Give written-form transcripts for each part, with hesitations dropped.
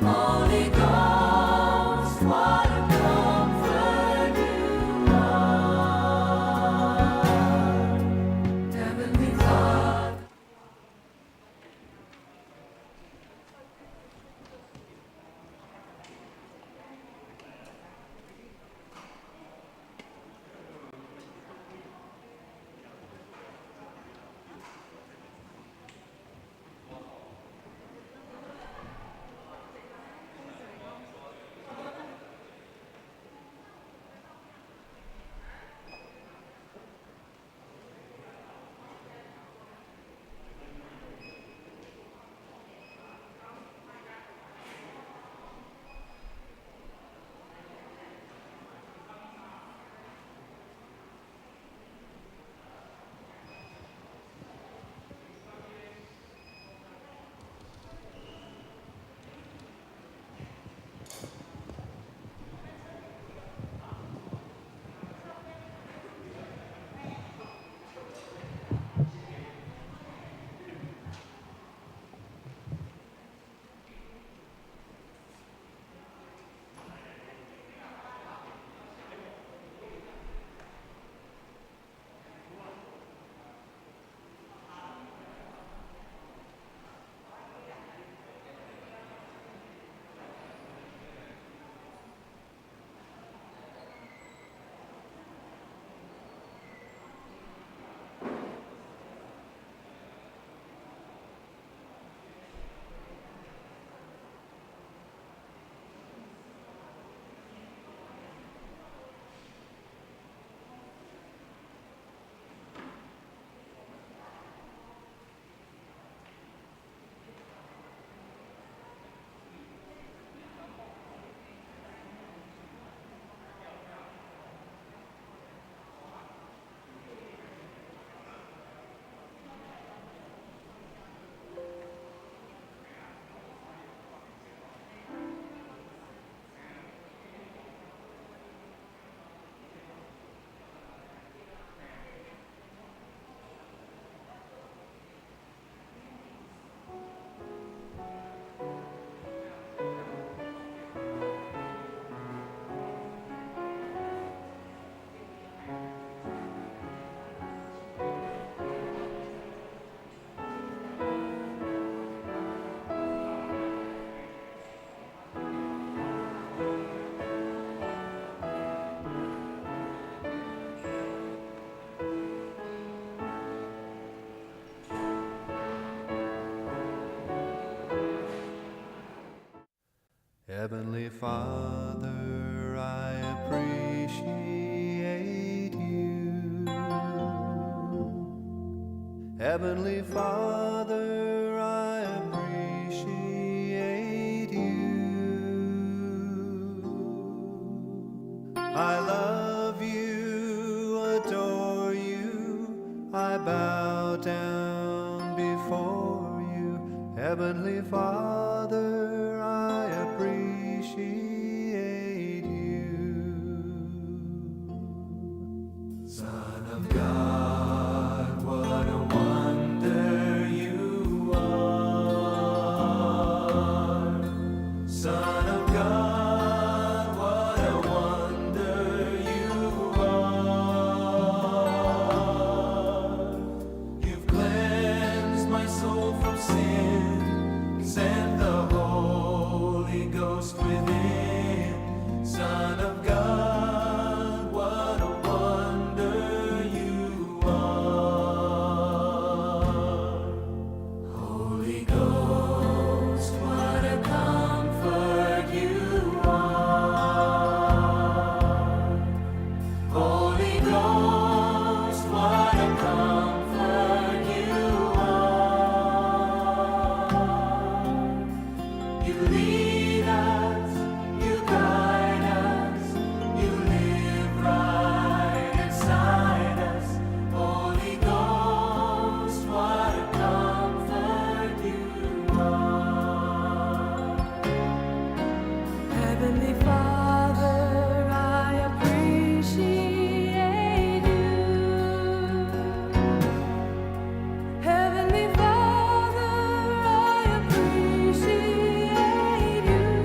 Holy Ghost, what a comfort you are. Heavenly Father. Heavenly Father, I appreciate you. Heavenly Father, I appreciate you. I love you, adore you, I bow down before you. Heavenly Father, I appreciate you. Son of God, what a wonder you are. Son of God, what a wonder you are. You've cleansed my soul from sin, sent the Holy Ghost within. Son of God, what a wonder you are. Holy Ghost, what a comfort you are. Holy Ghost, what a comfort you are. You lead us, you guide us, you live right inside us. Holy Ghost, what a comfort you are. Heavenly Father, I appreciate you. Heavenly Father, I appreciate you.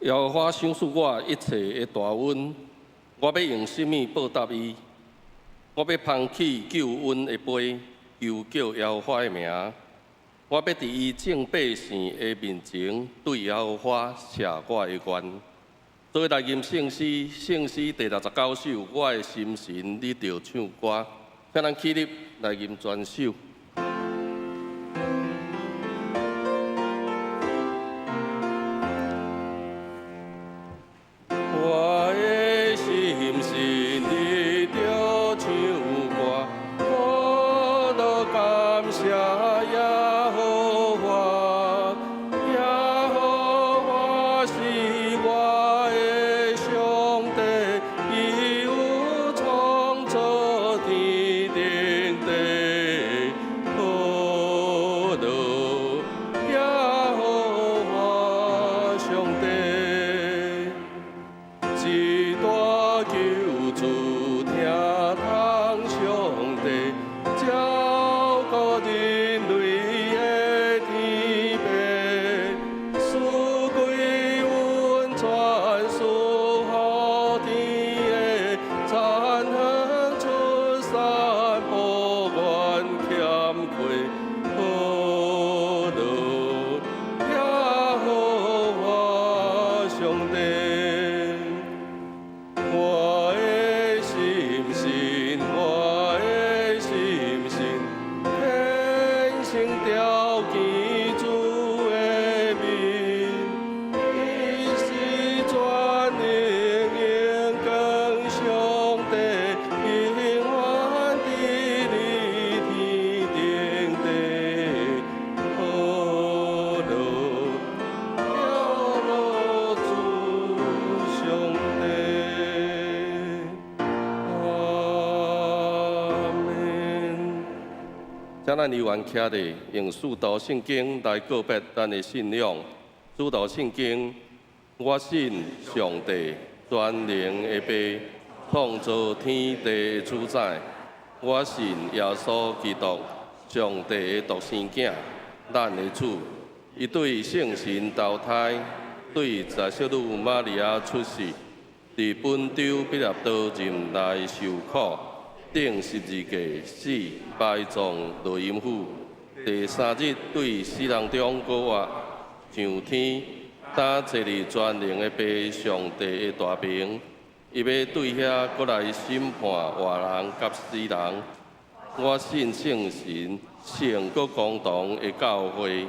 耶和華賞賜我一切的大恩，我欲用啥物報答伊？我欲捧起救恩的杯，求叫耶和華的名。我欲佇伊眾百姓的面前，對耶和華謝我的願。做伙來吟聖詩，聖詩第69首，我的心神，你著唱歌。請咱起立來吟全首。我的心神，你著唱歌，我著感謝耶和華，耶和華是我的上帝，伊有創造天頂地，何樂耶和華上帝。這大救主疼痛上帝，照顧人類的天父，賜歸溫泉，賜予天的田園出產補完欠虧，何樂耶和華上帝。我的心神，我的心神，天生朝見主的面，伊是全能榮光上帝，永遠佇你天頂地，何樂耶和主上帝。阿們。請咱猶原徛咧，用使徒聖經來告別咱的信仰。使徒聖經，我信上帝全能的父，創造天地的主宰。我信耶穌基督，上帝的獨生囝，咱的主。伊對聖神投胎，對十色女瑪利亞出世，佇本丟彼拉多任內受苦，釘十字架死，埋葬落陰府。第三日對死人中復活，上天，擔坐佇全能的父上帝的大爿。伊欲對遐閣來審判活人佮死人。我信聖神，聖閣公同的教會，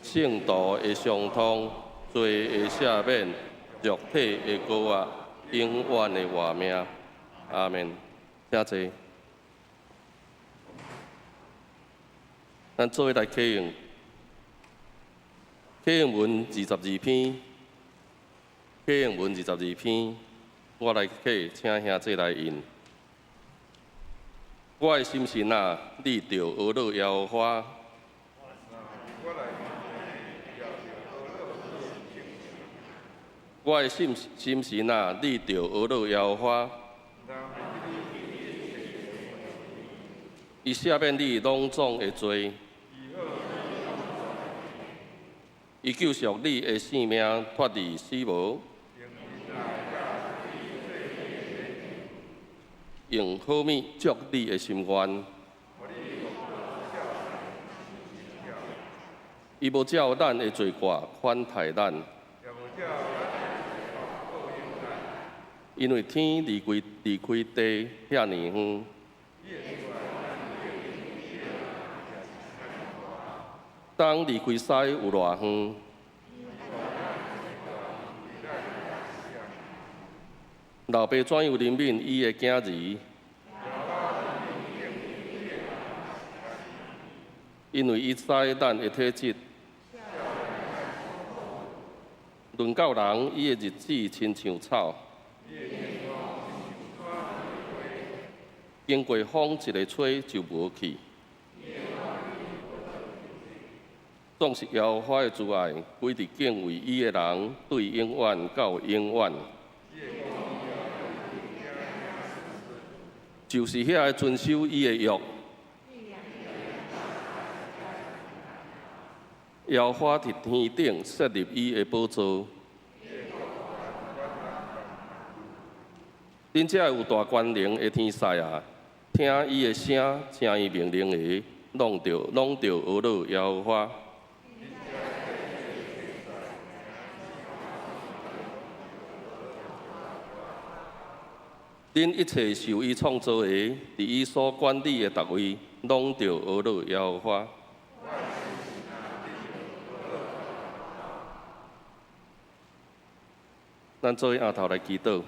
聖徒的相通，罪的赦免，肉體的復活，永遠的活命。阿們。請坐。咱做伙來啟用，啟用文22篇，啟用文22篇，我來啟，請兄弟來印。我的心神啊，你著呵咾耶和華。我的心心神啊，你著呵咾耶和華。伊赦免你攏總的罪，伊救贖你的性命脫離死亡，用好物足你的心願。伊無照咱的罪過款待咱，因為天離開地遐爾遠。東離開西有偌遠？老爸怎樣憐憫伊的囝兒？因為伊知咱的體質。論到人，伊的日子親像草，經過風一个吹就無去。總是耶和華的慈愛，歸佇敬畏伊的人，對永遠到永遠。就是遐个遵守伊的約。耶和華佇天頂設立伊的寶座。恁遮有大權能的天使啊，聽伊的聲，聽伊命令的，攏著阿樂耶和華。恁一切受伊創造的，佇伊所管理的逐位，攏著阿樂耶和華。咱做伙徛頭來祈禱。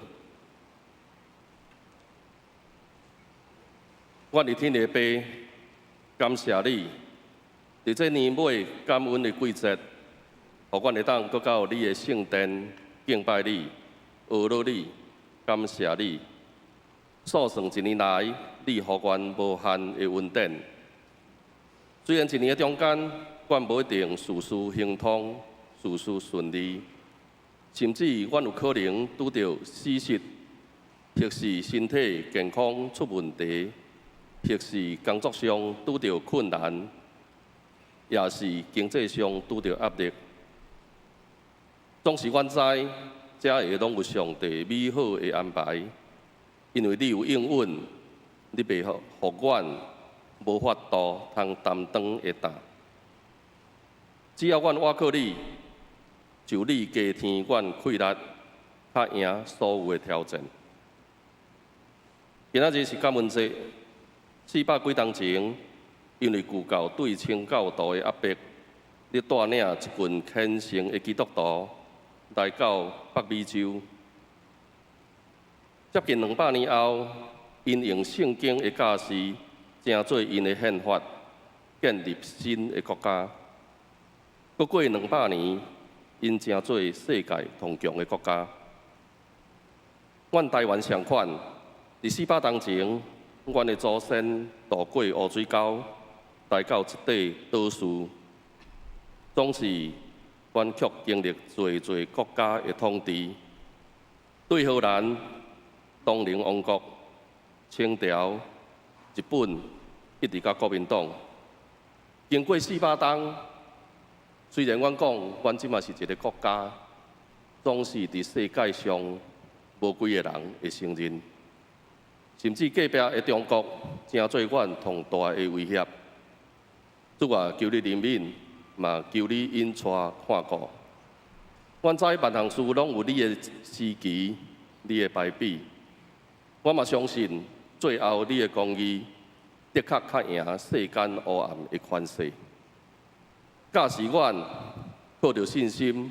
阮佇天的父，感謝你，佇這年尾感恩的季節，予阮會當閣到你的聖殿敬拜你、阿樂你、感謝你。數算一年來，你予阮無限的恩典。雖然一年的中間，阮無一定事事亨通、事事順利，甚至阮有可能拄著死失，或是身體健康出問題，或是工作上拄著困難，也是經濟上拄著壓力。總是阮知，這下攏有上帝美好的安排，因為你有應允，你袂予阮無法度通擔當的擔。只要阮倚靠你，就你加添阮氣力，較贏所有的挑戰。今仔日是感恩節，400幾冬前，因為舊教對清教徒的壓迫，你帶領一群虔誠的基督徒來到北美洲。接近200年後，𪜶用聖經的教示，成做𪜶的憲法，建立新的國家。閣過200年，𪜶成做世界上強的國家。阮台灣相款，佇400冬前，阮的祖先渡過烏水溝，來到這塊島嶼，總是阮卻經歷濟濟國家的統治，對荷蘭、東寧王國、清朝、日本，一直到國民黨，經過400冬，雖然阮講，阮這馬是一个國家，總是佇世界上無幾个人會承認，甚至隔壁的中國，成做阮上大的威脅。主啊，求你憐憫，嘛求你引帶看顧。阮知萬項事攏有你的時期，你的排比。我嘛相信，最後你的公義的確較贏世間黑暗的權勢。假使阮靠著信心，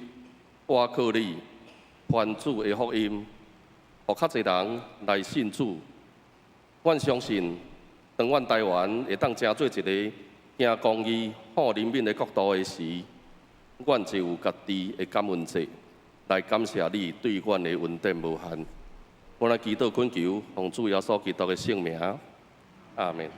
倚靠你，傳主的福音，予較濟人來信主。阮相信，當阮台灣會當成做一个行公義、好人民的國度的時，阮就有家己的感恩節，來感謝你對阮的恩典無限。我來祈禱懇求，奉主耶穌基督的聖名，阿們。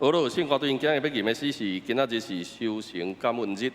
好了，聖歌隊今日欲吟的詩是，今仔日是收成感恩日。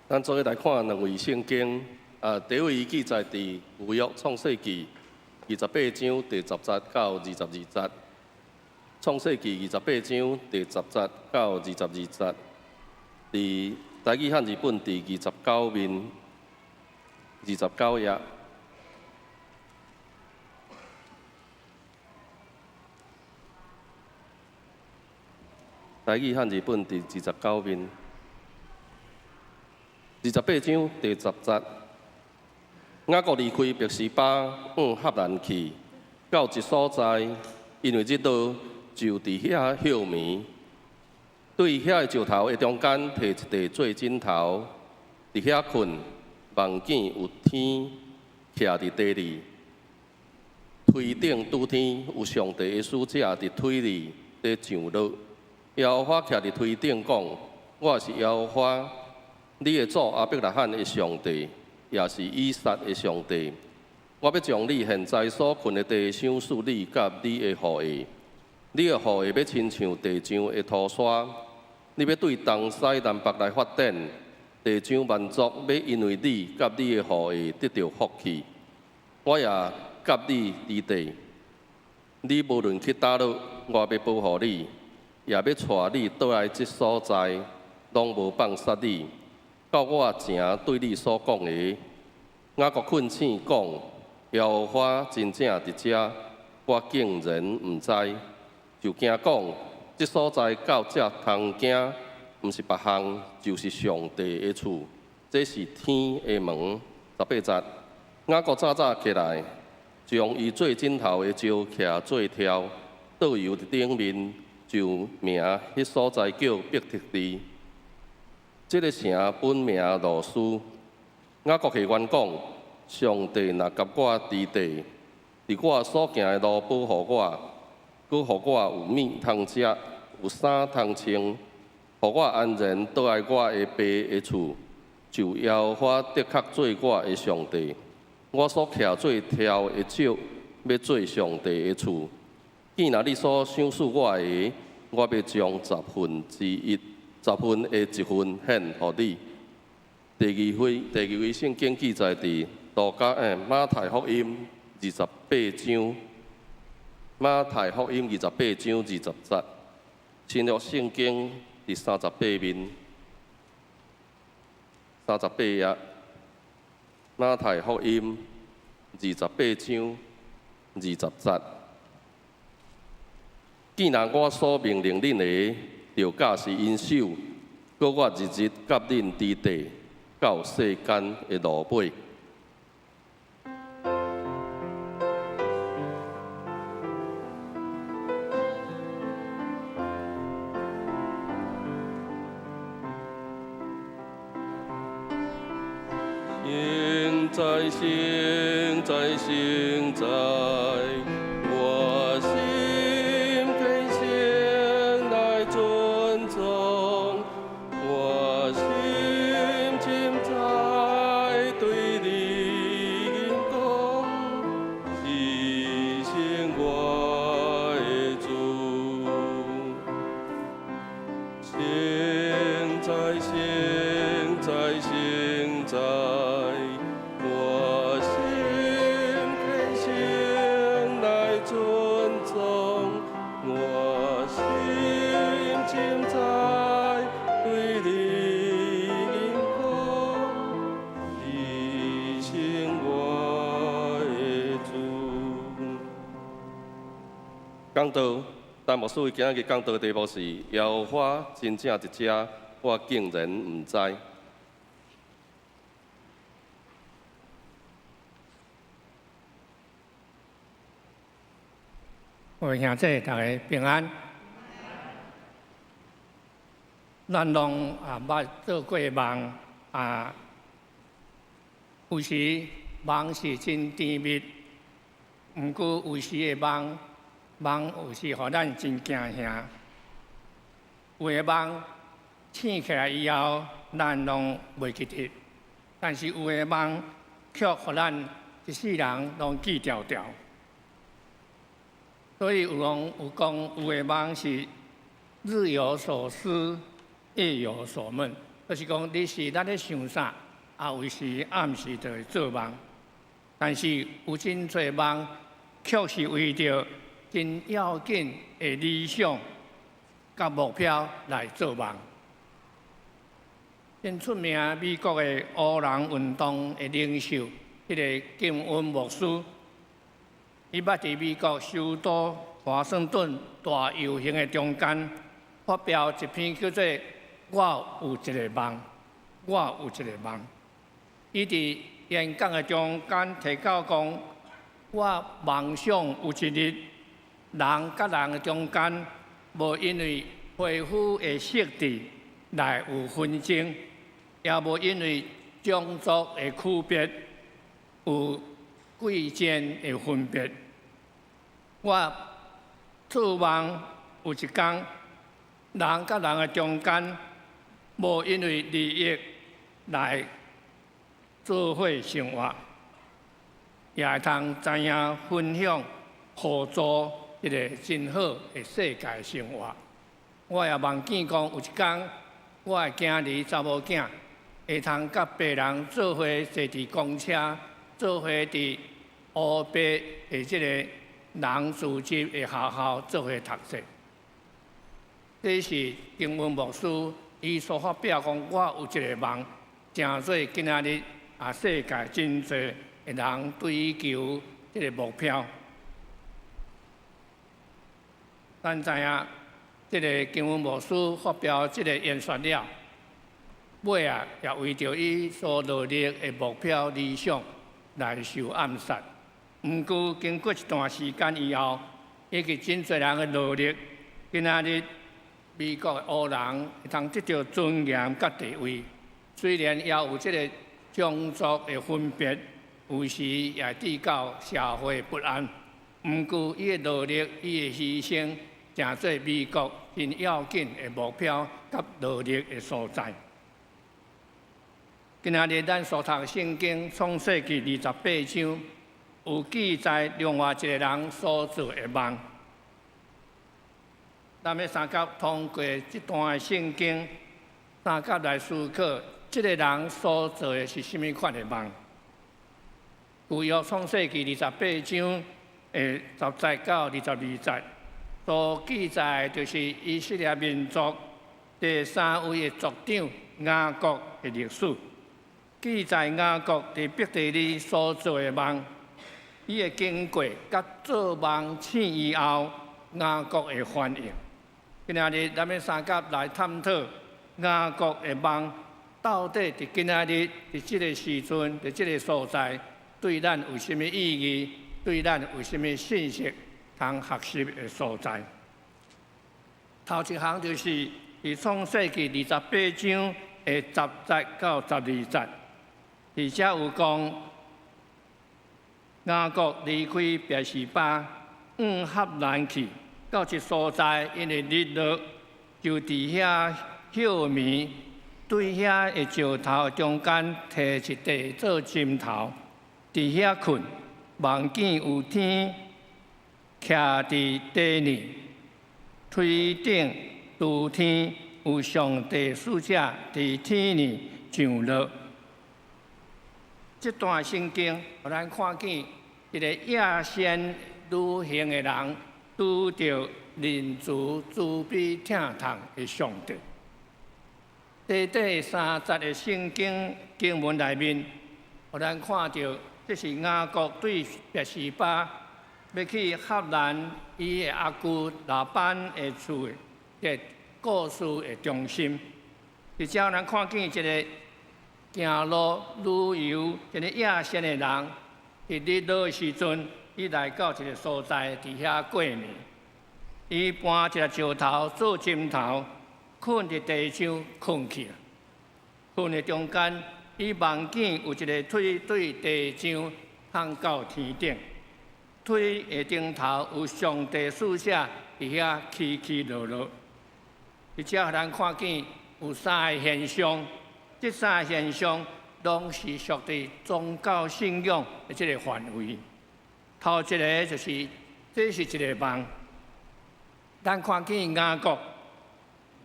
咱做伙來看兩位聖經，啊，第一位記載佇舊約創世記28章第10節到22節。創世記二十八章第十節到22節，佇台語漢字本佇29面，29頁。台語漢字本佇29面。28章第10節，雅各離開別是巴，往哈蘭去，到一所在，因為日落，就佇遐歇暝。對遐个石頭的中間，提一塊做枕頭，佇遐睏，夢見有天徛佇地裡，推頂拄天，有上帝的使者佇推裡佇降落。耶和華徛佇推頂講：我是耶和華。你的祖亞伯拉罕的上帝，也是以撒的上帝。我欲將你現在所睏的地賞賜你佮你的後裔。你的後裔欲親像地上的塗沙，你欲對東西南北來發展，地上萬族欲因為你佮你的後裔得著福氣。我也佮你佇地，你無論去佗落，我欲保護你，也欲帶你倒來這所在，攏無放殺你。到我前對你所講的，雅各困醒講：耶和華真正佇遮，我竟然毋知，就驚講，這所在到這通驚，毋是別項，就是上帝的厝，這是天的門。18節，雅各早早起來，將伊做枕頭的石徛做柱，倒油佇頂面，就名彼所在叫伯特利。這个城本名路斯。雅各彼願講：上帝若佮我佇地，佇我所行的路保護我，閣予我有物通食，有衫通穿，予我安然倒來我的爸的厝，就耶和華的確做我的上帝。我所徛做柱的石，欲做上帝的厝。既若你所賞賜我的，我欲將十分之一。十分的一份獻予你。第二位聖經記載佇路加馬太福音二十八章，馬太福音28章20節，新約聖經佇38面，38頁。馬太福音二十八章二十節。既若我所命令恁的，著教示𪜶守，閣我日日佮恁佇地，到世間的落尾。聖哉，聖哉，聖哉，我心虔誠來尊崇，我心深知對你講，是神我的主。聖哉，聖哉，聖哉，我心虔誠來尊崇，我心深知對你講，是神我的主。講道，但牧師今仔日講道的題目是：耶和華真正佇遮，我竟然毋知。各位兄弟，大家平安。咱攏啊捌做過夢啊，有時夢是真甜蜜，毋過有時的夢，夢有時予咱真驚嚇。有的夢醒起來以後，咱攏袂記得，但是有的夢卻予咱一世人攏記牢牢。所以有人有講，有的夢是日有所思，夜有所夢，就是講日時咱咧想啥，啊有時暗時就會做夢。但是有真濟夢，卻是為著真要緊的理想佮目標來做夢。真出名美國的黑人運動的領袖，彼個金恩牧師，伊捌佇美國首都華盛頓大遊行的中間，發表一篇叫做《我有一個夢》，我有一個夢。伊佇演講的中間提到講，我夢想有一日，人佮人的中間，無因為皮膚的色澤來有紛爭，也無因為種族的區別有貴賤的分別。我做夢有一天，人佮人的中間，無因為利益來做伙生活，也會通知影分享互助一个真好的世界生活。我也夢見講有一天，我的囝兒查某囝會通佮白人做伙坐佇公車，做伙佇烏白的這个人組織的學校做伙讀冊。這是金恩牧師伊所發表講，我有一个夢，成做今仔日啊世界真濟的人追求這个目標。咱知影，這个金恩牧師發表這个演說了，尾仔也為著伊所努力的目標理想來受暗殺。毋過經過一段時間以後，以及真濟人的努力，今仔日美國的黑人會通得著尊嚴佮地位。雖然也有這个種族的分別，有時也會致到社會不安。毋過伊的努力，伊的犧牲，成做美國真要緊的目標佮努力的所在。今仔日咱所讀聖經創世記28章，有記載另外一个人所做的夢。咱欲相佮通過這段的聖經，相佮來思考，這个人所做的是啥物款的夢。舊約創世記28章的10節到22節，所記載就是以色列民族第三位的族長雅各的歷史。記載雅各佇伯特利所做的夢，伊的經過佮做夢醒以後雅各的反應。今仔日咱欲相佮來探討雅各的夢，到底佇今仔日佇這个時陣，佇這个所在，對咱有啥物意義？對咱有啥物信息通學習的所在？頭一項就是佇創世記28章的10節到12節，而且有講雅各離開別是巴，往哈蘭去，到一所在，因為日落，就佇遐歇眠，對遐的石頭中間提一塊做枕頭，佇遐睏，夢見有天徛佇地裡，推頂諸天，有上帝使者佇天裡降落。這段聖經，予咱看見一个夜仙旅行的人，拄著仁慈慈悲疼痛的上帝。短短三節的聖經經文內面，予咱看著這是雅各對別是巴欲去哈蘭伊的阿舅拉班的厝的故事的中心。而且咱看見一个行路旅遊一个夜仙的人，佇日落的時陣，伊來到一个所在，佇遐過暝。伊搬一个石頭做枕頭，睏佇地上睏去。睏的中間，伊夢見有一个腿對地上通到天頂，腿的頂頭有上帝使者佇遐起起落落。而且予咱看見有三个現象，這三個現象攏是屬佇宗教信仰的這个範圍。頭一个就是，這是一个夢。咱看見雅各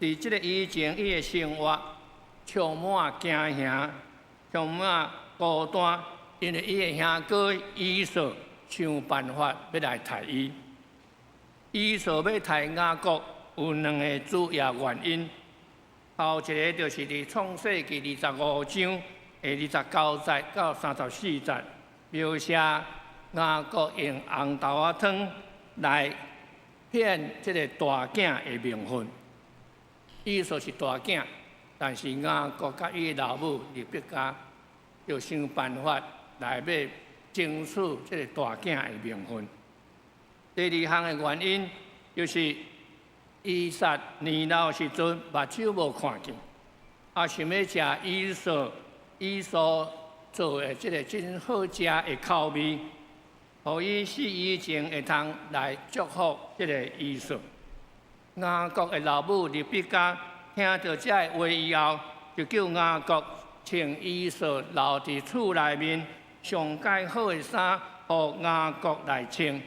佇這个以前伊的生活，充滿驚嚇，充滿孤單，因為伊的兄哥以掃想辦法欲來刣伊。以掃欲刣雅各有兩个主要原因。頭一个就是佇創世記25章的29節到34節，描寫雅各用紅豆仔湯來騙這个大囝的名分。以掃是大囝，但是雅各佮伊老母利百加就想辦法來欲爭取這个大囝的名分。第二項的原因就是以撒年老時陣目睭無看見，啊想欲食以掃做的這个真好食的口味，予伊死以前會通來祝福這个以掃。雅各的老母利百加聽著這个話以後，就叫雅各穿以掃留佇厝內面上蓋好的衫，予雅各來穿，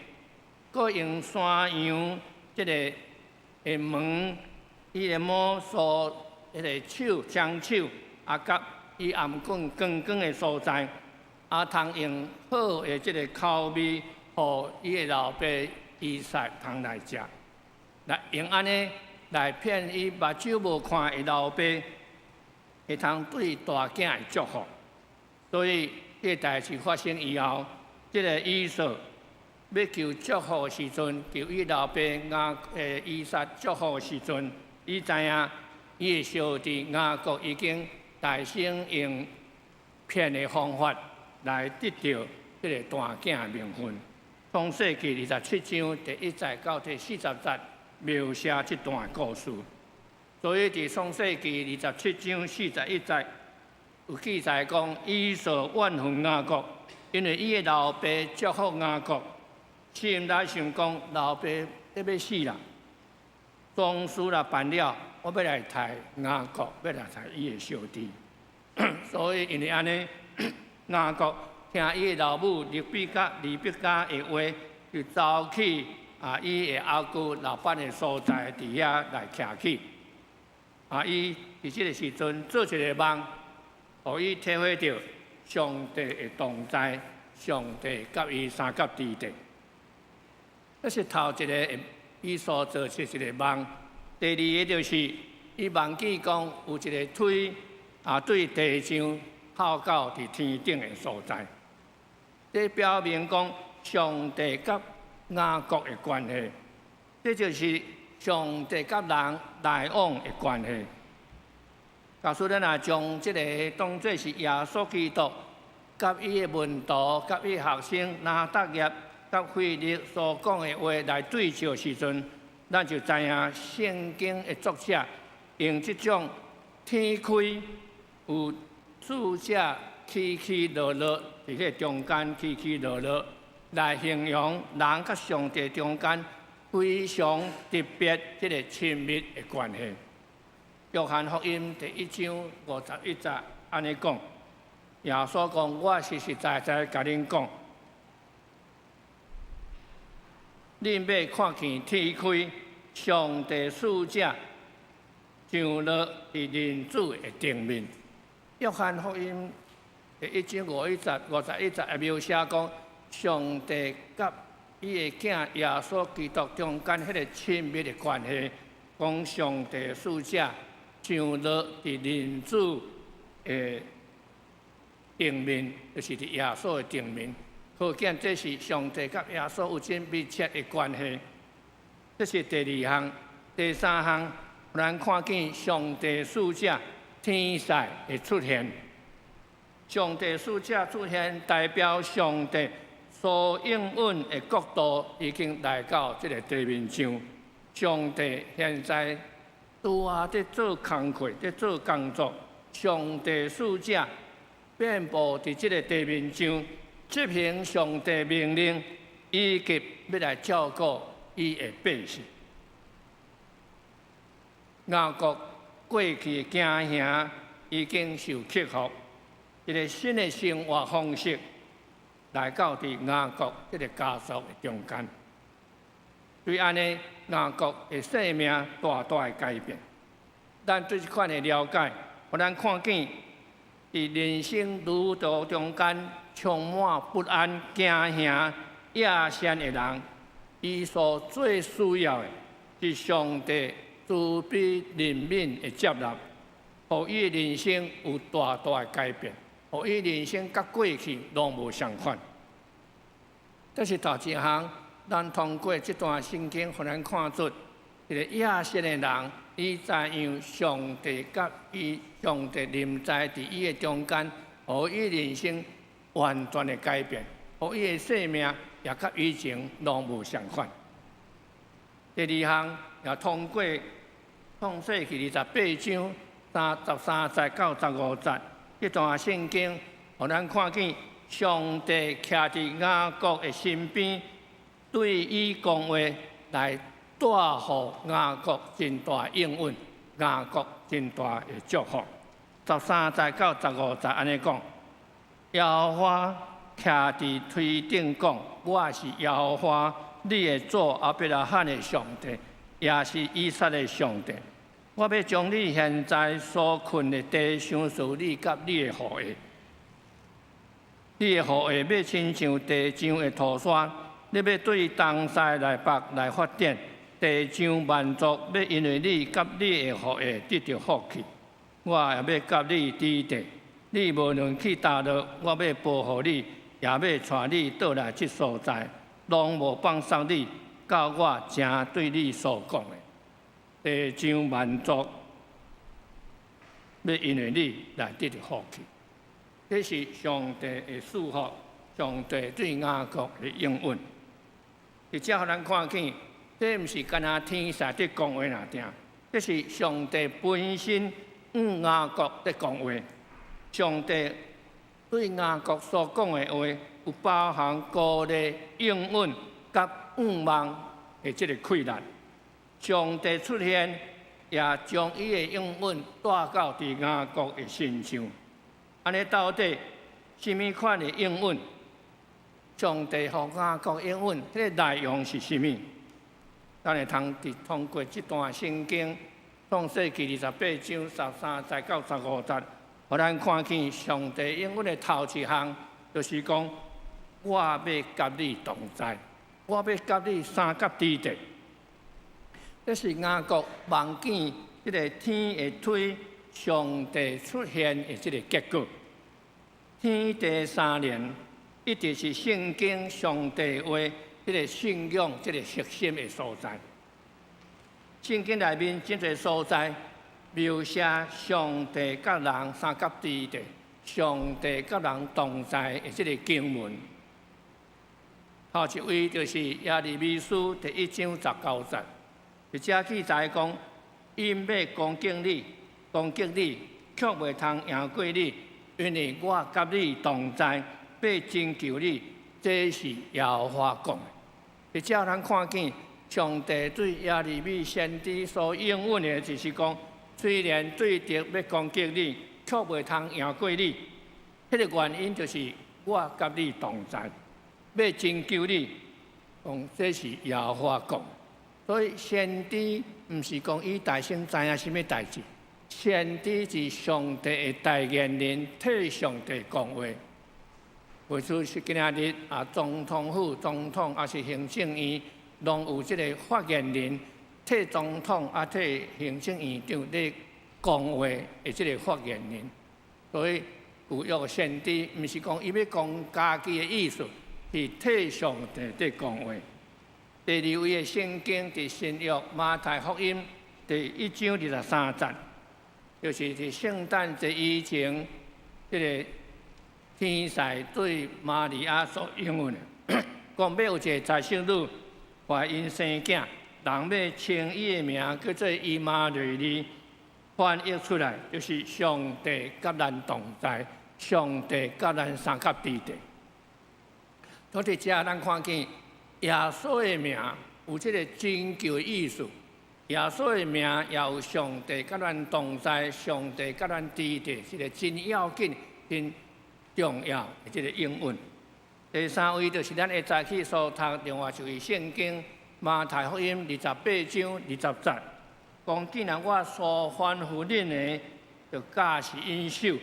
閣用山羊這个的毛，伊的毛梳彼个手雙手，啊，佮伊頷頸光光的所在，啊，通用好的這个口味，予伊的老爸以撒通來食，來用按呢來騙伊目睭無看的老爸，會通對大囝的祝福。所以，這个代誌發生以後，這个以掃欲求祝福的時陣，求伊老爸以撒祝福的時陣，伊知影伊的小弟雅各已經大聲用騙的方法來得著這个大囝的名分。創世記27章第1節到第40節描寫這段故事。所以佇創世記27章41節有記載講，以掃怨恨雅各，因為伊的老爸祝福雅各，心內想講老爸欲欲死啦，喪事若辦了，我欲來刣雅各，欲來刣伊的小弟。所以因為按呢，雅各聽伊的老母利百加的話，就走去啊伊的阿舅拉班的所在，佇遐來徛起。啊，伊佇這个時陣做一个夢，予伊體會著上帝的同在，上帝佮伊相佮佇咧。這是頭一个以掃做出一个夢。第二个就是伊夢見講有一个梯啊，對地上透到佇天頂的所在。這表明講上帝佮雅各的關係，這就是上帝佮人來往的關係。假使咱若將這个當做是耶穌基督佮伊的門徒、佮伊學生拿答葉佮腓力所講的話來對照時陣，咱就知影聖經的作者用這種天開有使者起起落落佇彼中間起起落落，來形容人佮上帝中間非常特別這个親密的關係。約翰福音第1章51節按呢講，耶穌講：我實實在在共恁講，恁欲看見天開，上帝使者降落佇人子的頂面。約翰福音第1章51節也描寫講，上帝佮伊的囝耶穌基督中間彼個親密的關係，講上帝使者降落佇人子的頂面，就是佇耶穌的頂面。可見這是上帝佮耶穌有真密切的關係。這是第二項，第三項，咱看見上帝使者天使的出現。上帝使者出現，代表上帝所應允的國度已經來到這个地面上。上帝現在拄仔佇做工課，佇做工作。上帝使者遍佈佇這个地面上，執行上帝命令，以及欲來照顧伊的百姓。雅各過去的驚嚇已經受克服，一个新的生活方式來到佇雅各這个家族的中間。對按呢，雅各的生命大大的改變。咱對這款的了解，予咱看見佇人生旅途中間充滿不安、驚嚇、野心的人，伊所最需要的是上帝慈悲憐憫的接納，予伊的人生有大大的改變，予伊人生佮過去攏無相仝。這是頭一項，咱通過這段聖經，予咱看出，這个野心的人，伊知影上帝佮伊上帝臨在佇伊的中間，予伊人生完全的改變，予伊的生命也佮以前攏無相仝。第二項也通過創世記28章33節到15節這段聖經，予咱看見上帝徛佇雅各的身邊，對伊講話來帶予雅各真大應允，雅各真大的祝福。13節到15節按呢講，耶和華徛佇梯頂講：我是耶和華，你的祖亞伯拉罕的上帝，也是以撒的上帝。我欲將你現在所睏的地賞賜你佮你的後裔。你的後裔欲親像地上的塗沙，你欲對東西南北來發展，地上萬族欲因為你佮你的後裔得著福氣。我也欲佮你佇地，你無論去佗落，我欲保護你，也欲帶你倒來這所在，攏無放捒你，到我成對你所講的。地上萬族欲因為你來得著福氣。這是上帝的祝福，上帝對雅各的應允。佇遮予咱看見，這毋是干焦天使佇講話爾定，這是上帝本身向雅各佇講話。上帝對雅各所講的話，有包含鼓勵、應允佮向望的這个氣力。上帝出現，也將伊的應允帶到佇雅各的身上。按呢到底啥物款的應允？上帝予雅各應允，彼个內容是啥物？咱會通佇通過這段聖經，創世記28章13節到15節，予咱看見上帝應允的頭一項，就是講我欲佮你同在，我欲佮你相佮佇地。這是雅各望見這个天的梯上帝出現的這个結果。天地三連一直是聖經上帝話這个信仰這个核心的所在。聖經內面真濟所在描寫上帝佮人相佮佇地，上帝佮人同在的這个經文。頭一位就是耶利米書第1章19節。佇遮記載講，𪜶欲攻擊你，攻擊你，卻袂通贏過你，因為我佮你同在，欲拯救你。這是耶和華講的。佇遮咱看見上帝對耶利米先知所應允的，就是講，雖然對敵欲攻擊你，卻袂通贏過你。彼个原因就是我佮你同在，欲拯救你。講這是耶和華講。所以先知毋是講伊大先知影啥物代誌，先知是上帝的代言人，替上帝講話。為此是今仔日啊，總統府、總統抑是行政院，攏有這个發言人替總統啊，替行政院長咧講話的這个發言人。所以舊約先知毋是講伊欲講家己的意思，是替上帝佇講話。第二位的聖經佇新約馬太福音第1章23節，就是佇聖誕節以前，這个天使對瑪利亞所應允的，講欲有一个財生女懷孕生囝，人欲稱伊的名叫做以馬內利，翻譯出來就是上帝佮咱同在，上帝佮咱相佮佇地。所以佇遮咱看見耶穌的名有這个拯救的意思，耶穌的名也有上帝佮咱同在，上帝佮咱佇地，這个真要緊、真重要的這个應允。第三位就是咱下早起所讀另外一位聖經馬太福音28章20節，講既然我所吩咐恁的，就教示𪜶守，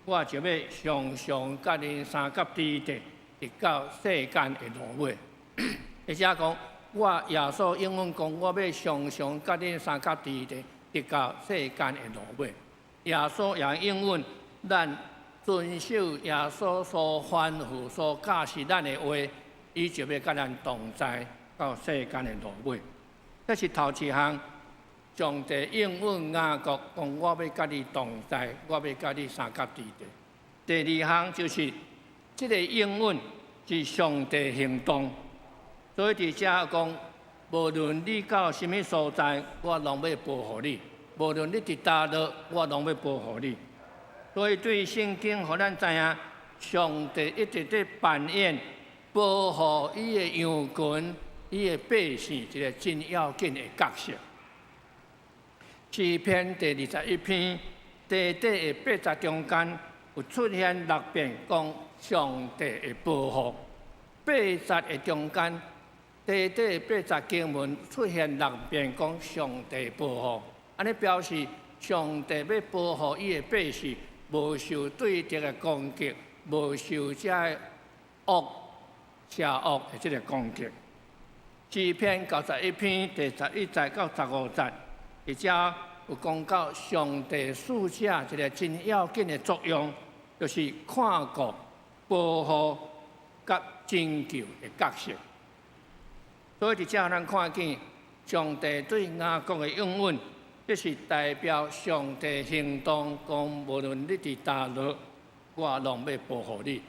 我就欲常常佮恁相佮佇咧，直到世間的落尾。而且講，我耶穌應允講，我欲常常佮恁相佮佇咧，直到世間的落尾。耶穌也應允咱遵守耶穌所吩咐、所教示咱的話，伊就欲佮咱同在到世間的落尾。這是頭一項，上帝應允雅各講，我欲佮你同在，我欲佮你相佮佇咧。第二項就是這個應允是上帝行動，所以佇遮講，無論你到啥物所在，我攏欲保護你；無論你佇佗落，我攏欲保護你。所以對聖經，予咱知影，上帝一直佇扮演保護伊的羊群、伊的百姓一個真要緊的角色。詩篇第21篇，短短的八節中間，有出現六遍講上帝的保護。八節的中間，短短的八節經文出現六遍講上帝保護，按呢表示上帝欲保護伊的百姓，無受對敵的攻擊，無受這惡邪惡的這個攻擊。詩篇91篇第11節到15節，而且有講到上帝使者一個真要緊的作用，就是看顧、保護佮拯救的角色。所以佇遮咱看見上帝對雅各的應允，這是代表上帝行動，講無論你佇佗落，我攏欲保護你。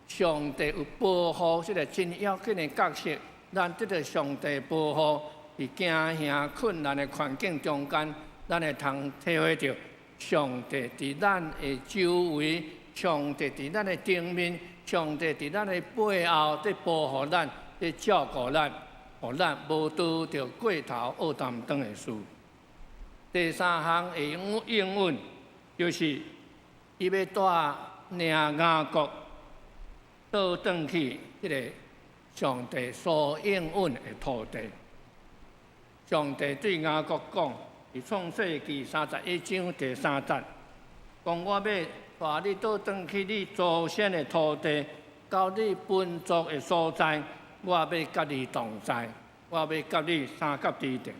上帝有保護這個真要緊的角色，咱得著上帝保護，佇驚嚇困難的環境中間，咱會通體會著上帝佇咱的周圍，上帝佇咱的頂面，上帝佇咱的背後，佇保護咱，佇照顧咱，予咱無拄著過頭僫擔當的事。第三項的應允，就是伊欲帶領雅各倒轉去這个上帝所應允的土地。上帝對雅各講，佇創世記31章第3節，講我欲帶你倒轉去你祖先的土地，到你本族的所在，我欲佮你同在，我欲佮你相佮佇咧。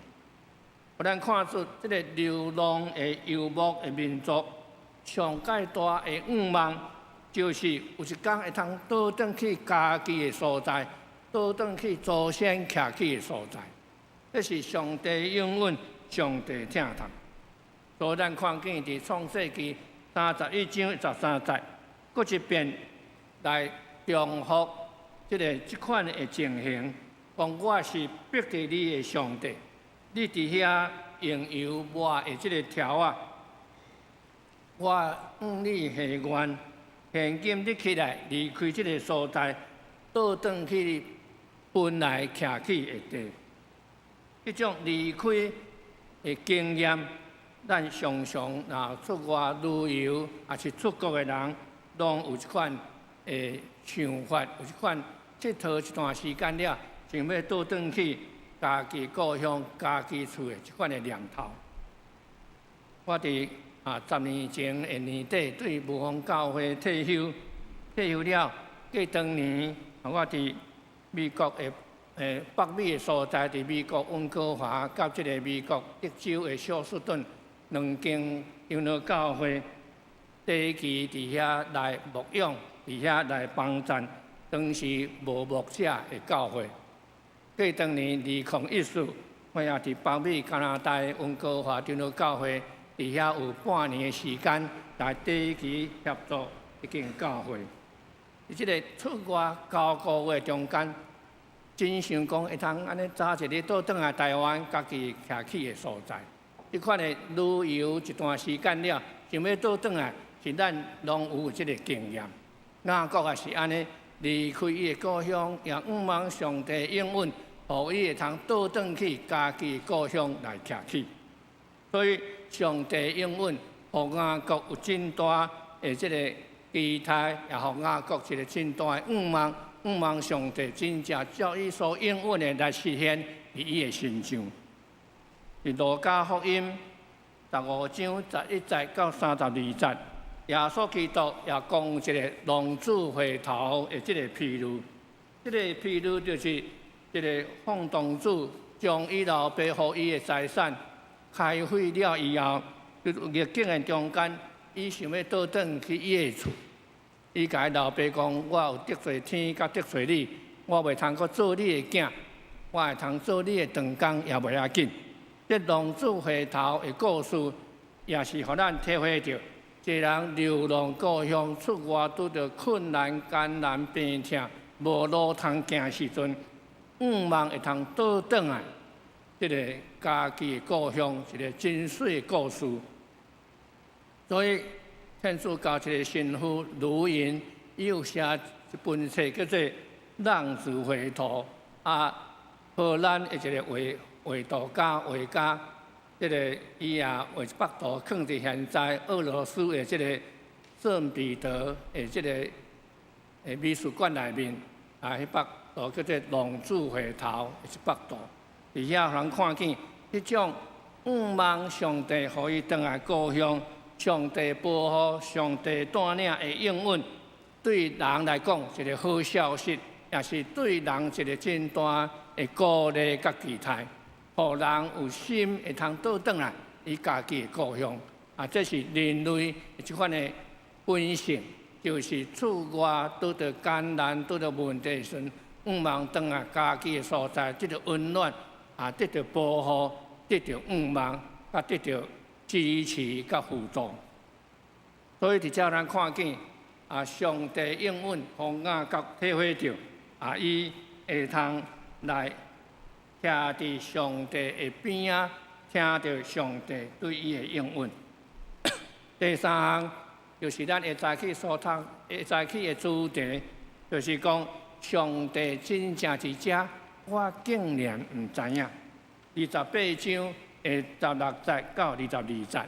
予咱看出這个流浪的游牧的民族，上蓋大的願望，就是有一工會通倒轉去家己的所在，倒轉去祖先徛起的所在。這是上帝應允，上帝疼痛。所以咱看見佇創世記31章13節，閣一遍來重複這款的情形，講我是逼著你的上帝，你佇遐用油抹的這个柱仔，我向你下願，現今你起來離開這个所在，倒轉去本來徛起的地。這種離開的經驗，咱常常若出外旅遊，抑是出國的人，攏有這款的想法，有這款𨑨迌一段時間了，想欲倒轉去家己故鄉、家己厝的這款的念頭。我佇10年前的年底對霧峰教會退休，退休了，過當年我佇美國的北美的所在，佇美國溫哥華佮這个美國德州的休斯頓兩間長老教會，短期佇遐來牧養，佇遐來幫贊當時無牧者的教會。過當年2014，我也佇北美加拿大溫哥華長老教會，佇遐有半年的時間來短期協助一間教會。佇這个出外9個月中間，真想講會通按呢早一日倒轉來台灣，家己徛起的所在。這款的旅遊一段時間了，想欲倒轉來，是咱攏有這个經驗。雅各也是按呢，離開伊的故鄉，也向望上帝應允，予伊會通倒轉去家己故鄉來徛起。所以上帝應允，予雅各有真大的這个期待，也予雅各一个真大的向望，向望上帝真正照伊所應允的來實現佇伊的身上。佇路加福音15章11節到32節，耶穌基督也講一个浪子回頭的這个譬喻。這个譬喻就是一个放蕩子將伊老爸予伊的財產開費了以後，逆境的中間，伊想欲倒轉去伊的厝。伊共伊老爸講：我有得罪天，佮得罪你，我袂通閣做你的囝，我會通做你的長工也袂要緊。這浪子回頭的故事，也是予咱體會著，一个人流浪故鄉，出外拄著困難、艱難、病痛，無路通行時陣，向望會通倒轉來，這个家己的故鄉，一个真媠的故事。所以天主教一个神父盧雲，伊有寫一本冊叫做《浪子回頭》，啊，荷蘭的一个畫畫圖家畫家，這个伊也畫一幅圖，囥佇現在俄羅斯的這个聖彼得的這个美術館內面，啊，彼幅圖叫做《浪子回頭》的一幅圖，佇遐予人看見彼種向望上帝予伊轉來故鄉，上帝保護、上帝帶領的應允，對人來講一个好消息，也是對人一个真大的鼓勵佮期待，予人有心會通倒轉來伊家己的故鄉。啊，這是人類這款的本性，就是出外拄著艱難、拄著問題的時陣，向望轉來家己的所在，得著溫暖，啊，得著保護，得著向望，佮得著支持佮輔助。所以佇遮咱看見啊，上帝應允，予雅各體會著啊，伊會通來徛佇上帝的邊仔，聽著上帝對伊的應允。第三項就是咱會早起所讀、會早起的主題，就是講上帝真正佇遮，我竟然毋知影。28章的16節到22節，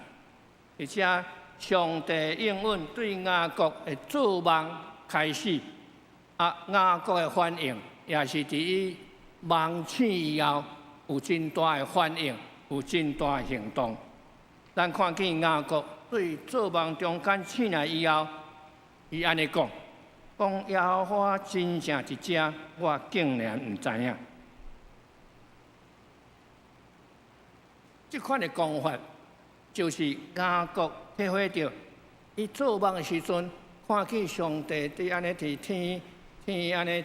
而且上帝應允對雅各的做夢開始，啊，雅各的反應也是佇伊夢醒以後有真大的反應，有真大的行動。咱看見雅各對做夢中間醒來以後，伊按呢講：講耶和華真正佇遮，我竟然毋知影。這款的講法，就是雅各體會著，伊做夢的時陣，看見上帝佇按呢佇天天按呢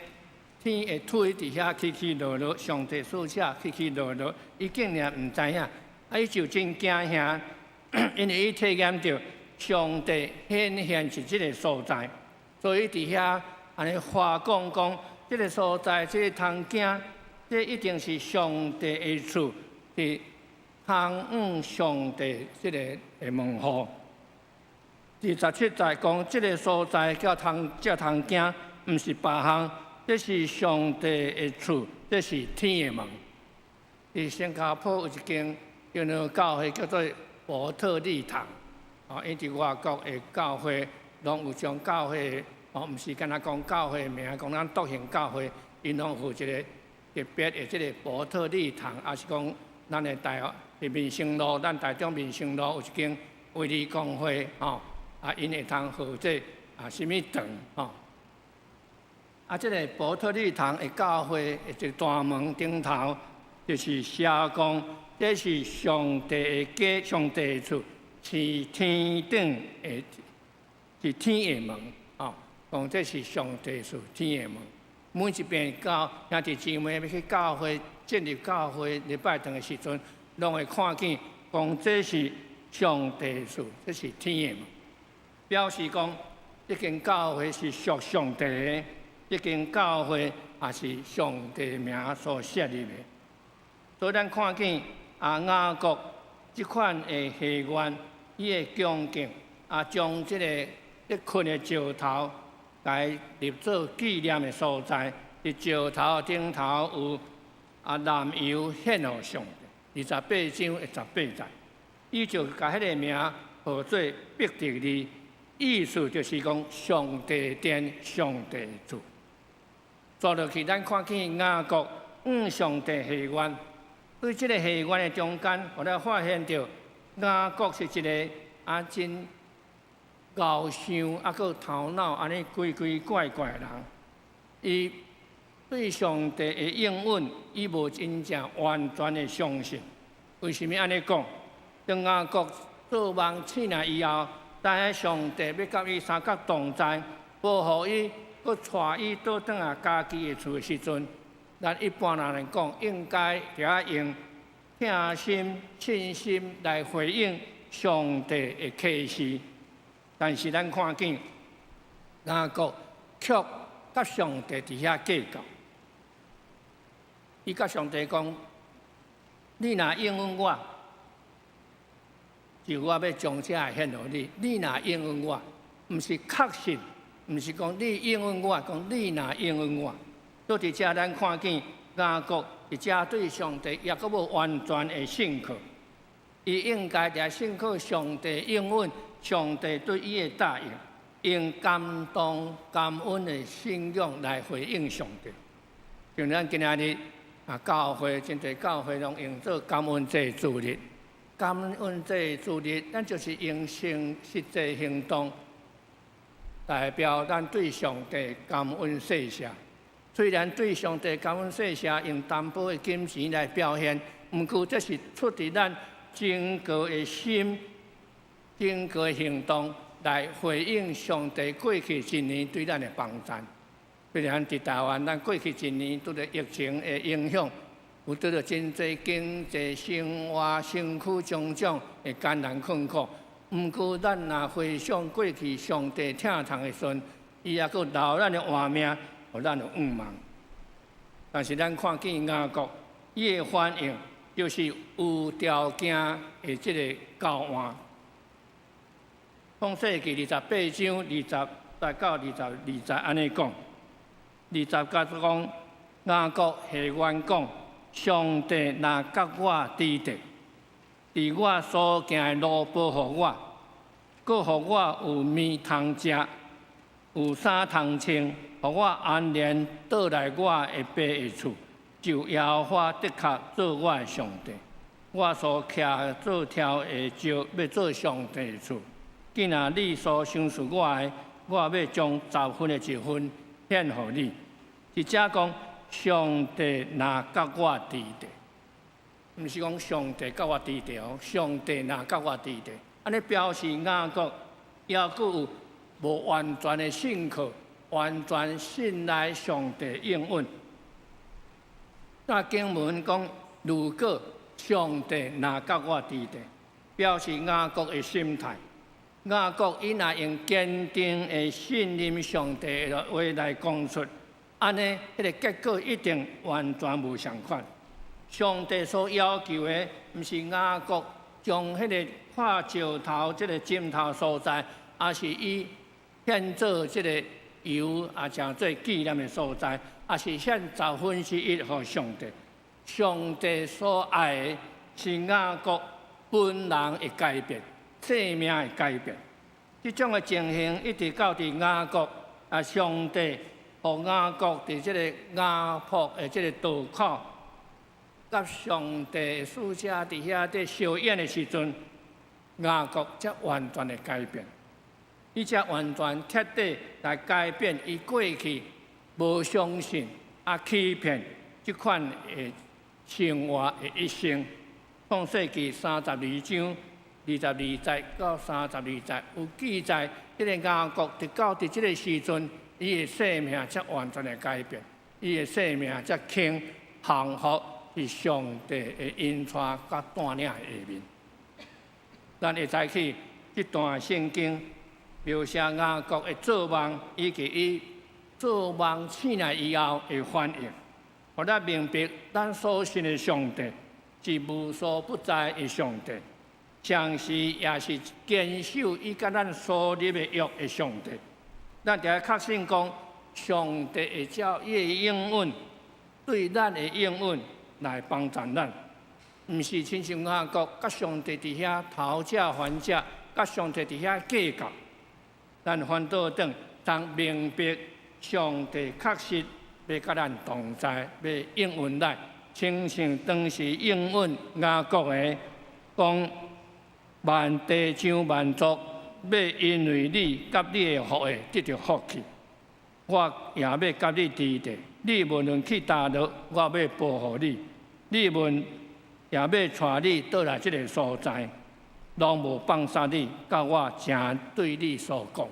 天的梯佇遐起起落落，上帝使者起起落落，伊竟然毋知影，啊，伊就真驚嚇，因為伊體驗著上帝顯現佇這个所在，所以佇遐按呢發講講，這个所在，這个通行，這一定是上帝的厝，佇通往上帝這个的門戶。第17節講，這个所在叫通這通行，毋是別項，這是上帝的厝，這是天的門。佇新加坡有一間長老教會叫做伯特利堂，哦，𪜶佇外國的教會攏有將教會，哦，毋是干焦講教會名，講咱獨行教會，𪜶攏有一个特別的這个伯特利堂，抑是講咱的大學佇民生路，咱台中民生路有一間衛理公會，吼，啊，𪜶會通號做啊，啥物堂，吼。啊，這个伯特利堂的教會的一個大門頂頭，就是寫講，這是上帝的家，上帝的厝，是天頂的，是天的門，吼。講這是上帝厝，天的門。每一遍教兄弟姊妹欲去教會進入教會禮拜堂的時陣，攏會看見講這是上帝厝，這是天的門，表示講這間教會是屬上帝的，這間教會也是上帝名所設立的。所以咱看見啊雅各這款的誓願，伊的恭敬啊，將這个咧睏的石頭來立做紀念的所在。佇石頭頂頭有啊藍油獻予上帝，28章的18節，伊就共彼个名號做伯特利，意思就是講上帝殿、上帝厝。紲落去，咱看見雅各向上帝許願，對這个許願的中間，予咱發現著雅各是一个真𠢕想，閣頭腦按呢奇奇怪怪的人。伊對上帝的應允，伊無真正完全的相信。為啥物按呢講？當雅各做夢醒來以後，知影上帝欲佮伊相佮同在，保護伊，閣帶伊倒轉來家己的厝的時陣，咱一般人來講，應該著愛用疼心、信心來回應上帝的啟示。但是咱看見雅各卻佮上帝佇遐計較，伊佮上帝講：你若應允我，就我欲將這個獻予你。你若應允我，毋是確信，毋是講你應允我，講你若應允我。佇佇遮咱看見雅各佇遮對上帝猶閣無完全的信靠，伊應該著信靠上帝應允，上帝對伊的答應，用感動感恩的信仰來回應上帝。像咱今仔日教會真濟教會攏用做感恩祭主日，感恩祭主日，咱就是用實際行動代表咱對上帝感恩謝謝。雖然對上帝感恩謝謝用淡薄的金錢來表現，毋過這是出佇咱整個的心、整個行動來回應上帝過去一年對咱的幫助。比如咱佇台灣，咱過去一年拄著疫情的影響，有拄著真濟經濟、生活、身軀種種的艱難困苦。毋過咱若回想過去上帝疼痛的時陣，伊猶閣留咱的活命，予咱有向望。但是咱看見雅各，伊的反應就是有條件的這个交換。創世記28章20到22節按呢講，20節講雅各下願講：上帝若佮我佇佇，佇我所行的路保護我，閣予我有物通食，有衫通穿，予我安然倒來我的爸的厝，就耶和華的確做我的上帝。我所徛做柱的石，欲做上帝的厝。既若你所賞賜我的，我欲將十分的一份獻予你。佇遮講，上帝若佮我佇佇，毋是講上帝佮我佇佇哦，上帝若佮我佇佇，按呢表示雅各猶閣有無完全的信靠，完全信賴上帝應允。那經文講，如果上帝若佮我佇佇，表示雅各的心態。雅各伊若用堅定的信任上帝的話來講出，按呢，彼个結果一定完全無相仝。上帝所要求的，毋是雅各將彼个跨石頭、這个枕頭所在，抑是伊獻做這个油啊，成做紀念的所在，抑是獻十分之一予上帝。上帝所愛的是雅各本人的改變，生命的改變。這種的情形一直到佇雅各上帝予雅各佇這个雅博的這个渡口，佮上帝使者佇遐佇相應的時陣，雅各才完全的改變，伊才完全徹底來改變伊過去無相信欺騙這款的生活的一生。創世記32章22節到32節有記載，這个雅各直到佇這个時陣，伊的生命才完全的改變，伊的生命才肯降服佇上帝的引帶佮帶領的下面。咱會知起這段聖經描寫雅各的做夢，以及伊做夢醒來以後的反應，予咱明白咱所信的上帝是無所不在的上帝，同時也是堅守伊佮咱所立的約的上帝。咱著愛確信講，上帝會照伊的應允，對咱的應允來幫助咱。毋是親像雅各佮上帝佇遐討價還價，佮上帝佇遐計較。咱反倒轉，當明白上帝確實欲佮咱同在，欲應允咱，親像當時應允雅各的講，萬地上萬族欲因為你佮你的後裔得著福氣。我也欲佮你佇地，你無論去佗落，我欲保護你。你們也欲帶你倒來這个所在，攏無放殺你，到我成對你所講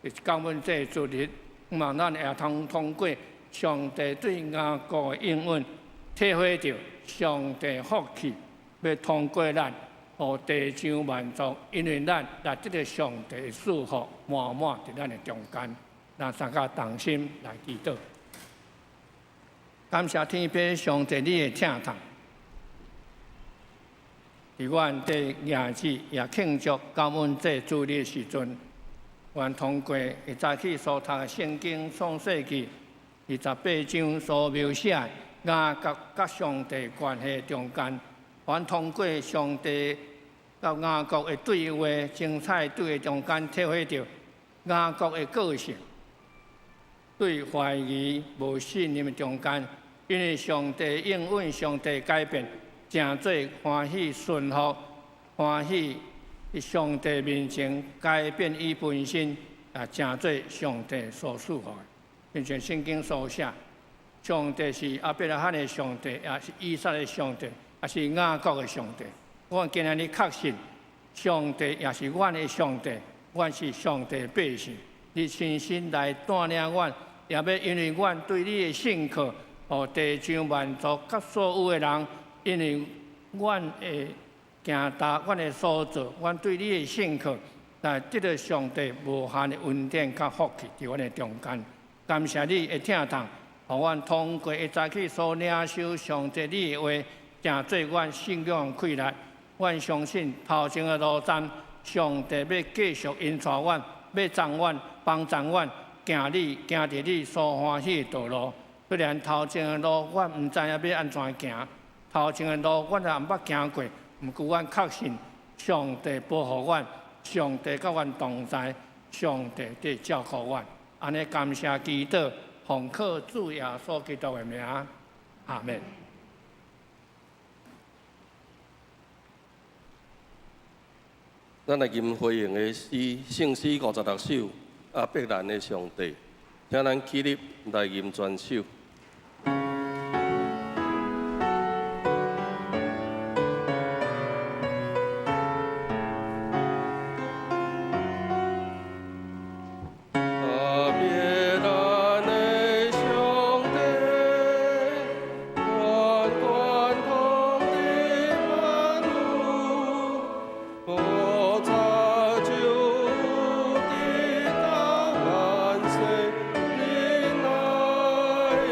的。感恩這個主日，希望咱會通通過上帝對雅各的應允，體會著上帝福氣欲通過咱，予地上萬族，因為咱來得著上帝的祝福，滿滿佇咱的中間。咱三個同心來祈禱，感謝天父上帝你的疼痛，佇阮佇迎接也慶祝感恩節主日的時陣，阮通過會早起所讀的聖經創世記28章所描寫雅各佮上帝關係中間，阮通過上帝佮雅各的對話，精彩對話中間體會著雅各的個性。對懷疑、無信任的中間，因為上帝應允、上帝改變，成做歡喜順服、歡喜佇上帝面前改變伊本身，也成做上帝所賜予的。親像聖經所寫，上帝是亞伯拉罕的上帝，也是以撒的上帝，也是雅各的上帝。阮今仔日確信，上帝也是阮的上帝，阮是上帝百姓。你親身來帶領阮。也欲因為阮對你的信靠，予地上萬族佮所有的人，因為阮的行動、阮的所做，阮對你的信靠，來得著上帝無限的恩典佮福氣佇阮的中間。感謝你的疼痛，予阮通過會早起所領受上帝你的話，成做阮信仰的氣力。阮相信頭前的路程，上帝欲繼續引帶阮，欲送阮、幫助阮。行你行佇你所歡喜的道路，雖然頭前的路阮毋知影欲按怎行，頭前的路阮也毋捌行過，毋過阮確信上帝保護阮，上帝佮阮同在，上帝佇照顧阮。按呢感謝祈禱，奉靠主耶穌基督的名，阿們。咱來吟回應的詩，聖詩56首。亞伯蘭的上帝，請咱起立來吟全首。亞伯蘭的上帝，全權統治萬有，無早就有直到萬世，恁愛的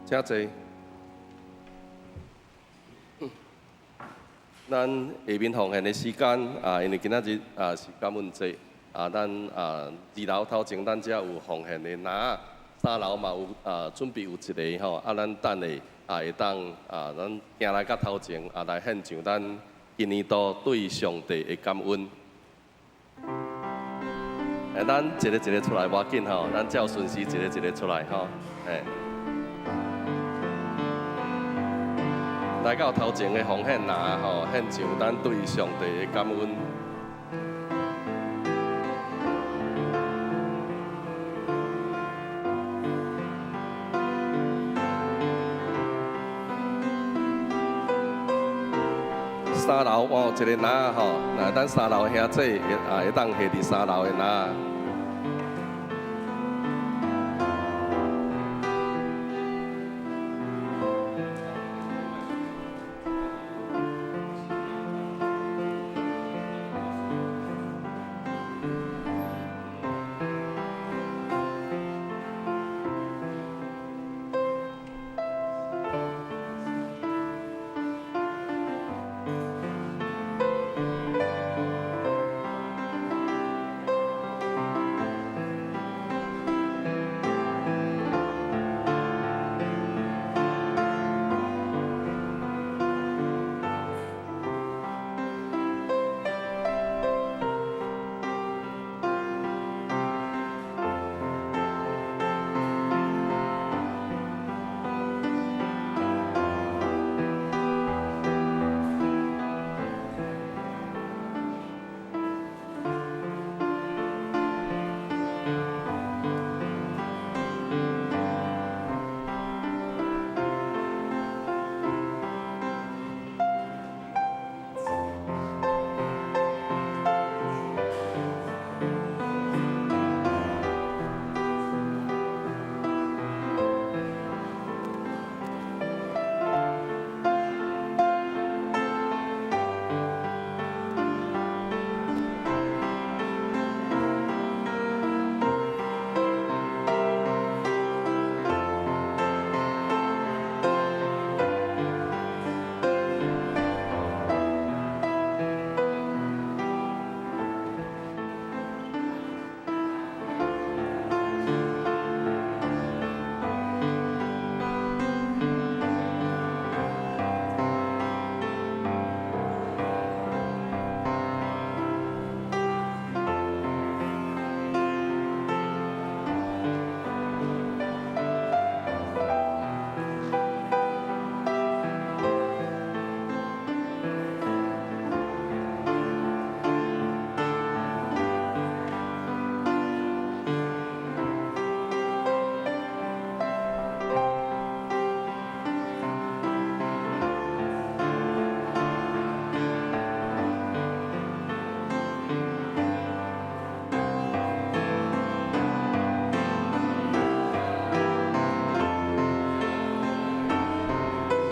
請坐。咱下面奉獻的時間啊，因為今仔日啊是感恩節啊，咱啊二樓頭前咱遮有奉獻的籃，三樓嘛有啊準備有一个吼，啊咱等下啊會當啊咱行來到頭前啊來獻上咱今年度對上帝的感恩。咱一個一個出來，無要緊吼，咱照順序一個一個出來吼，欸。來到頭前的奉獻籃吼，獻上咱對上帝的感恩。三樓我有一個籃吼，那咱三樓的兄弟啊，會當下佇三樓的籃。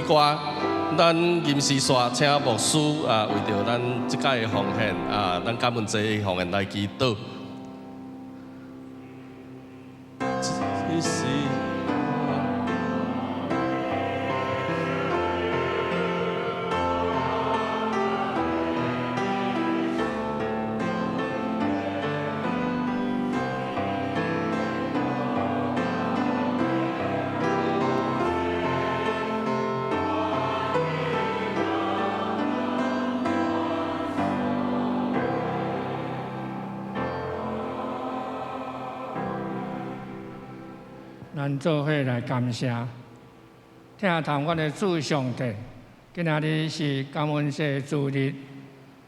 歌，咱臨時煞請牧師啊，為著咱這擺的奉獻啊，咱感恩節的奉獻來祈禱。咱做伙來感謝，疼痛阮的主上帝。今仔日是感恩節主日，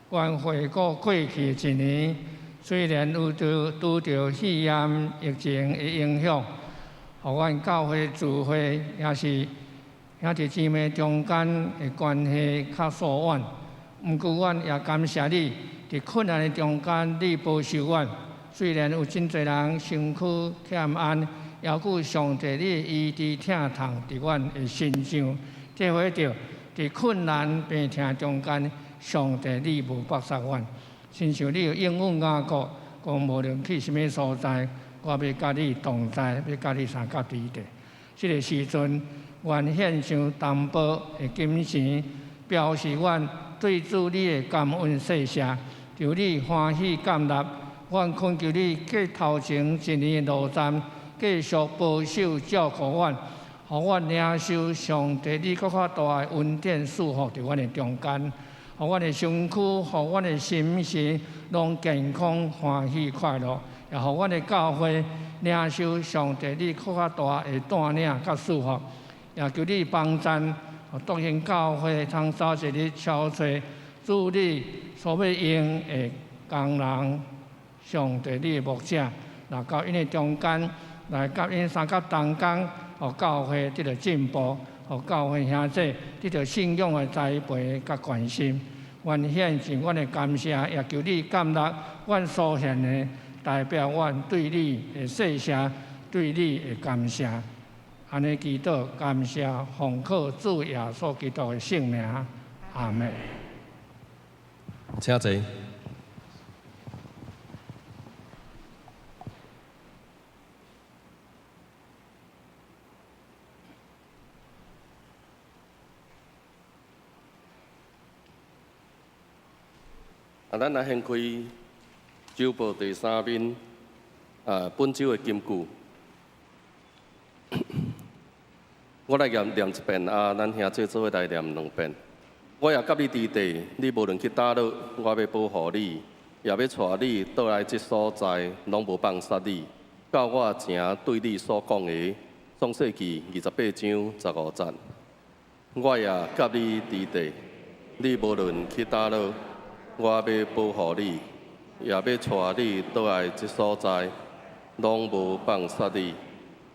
阮回顧過去一年，雖然有拄著肺炎疫情的影響，予阮教會聚會也是兄弟姊妹中間的關係較疏遠。毋過阮也感謝你，佇困難的中間，你保守阮。雖然有真濟人身軀欠安，猶閣上帝你的醫治疼痛佇阮的身上，體會著佇困難病痛中間，上帝你無放殺阮。親像你有應允雅各，講無論去啥物所在，我欲佮你同在，欲佮你相佮佇地。這个時陣，願獻上淡薄的金錢，表示阮對主你的感恩謝謝，求你歡喜接納。阮懇求你，過頭前一年的路程，繼續保守照顧阮，予阮領受上帝你閣較大的恩典賜福佇阮的中間，予阮的身軀，予阮的心神攏健康、歡喜、快樂，也予阮的教會領受上帝你閣較大的帶領佮賜福，也求你幫贊，予獨行教會通早一日超揣主你所欲用的工人，上帝你的牧者，來到𪜶的中間，來佮𪜶相佮同工，予教會得著進步，予教會兄弟得著信仰的栽培佮關心。阮獻上阮的感謝，也求你接納阮所獻的，代表阮對你的謝謝，對你的感謝。按呢祈禱，感謝奉靠主耶穌基督的聖名，阿們。請坐。啊，咱來掀開週報第三面，啊，本週的金句。我來念念一遍，啊，咱兄弟做伙來念兩遍。我也佮你佇地，你無論去佗落，我欲保護你，也欲帶你倒來這所在，攏無放殺你。到我前對你所講的，創世記28章15節。我也佮你佇地，你無論去佗落，我欲保護你，也欲帶你倒來這所在，攏無放殺你。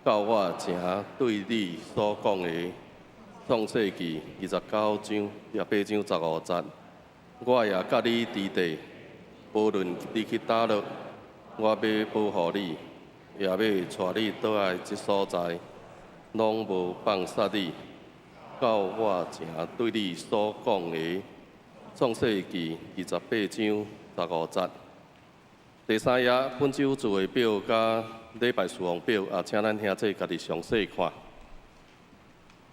到我前對你所講的，創世記29章28章15節。我也佮你佇地，無論你去佗落，我欲保護你，也欲帶你倒來這所在，攏無放殺你。到我前對你所講的，創世記28章15節。第三頁本週聚會表佮禮拜事項表啊，請咱兄弟家己詳細看。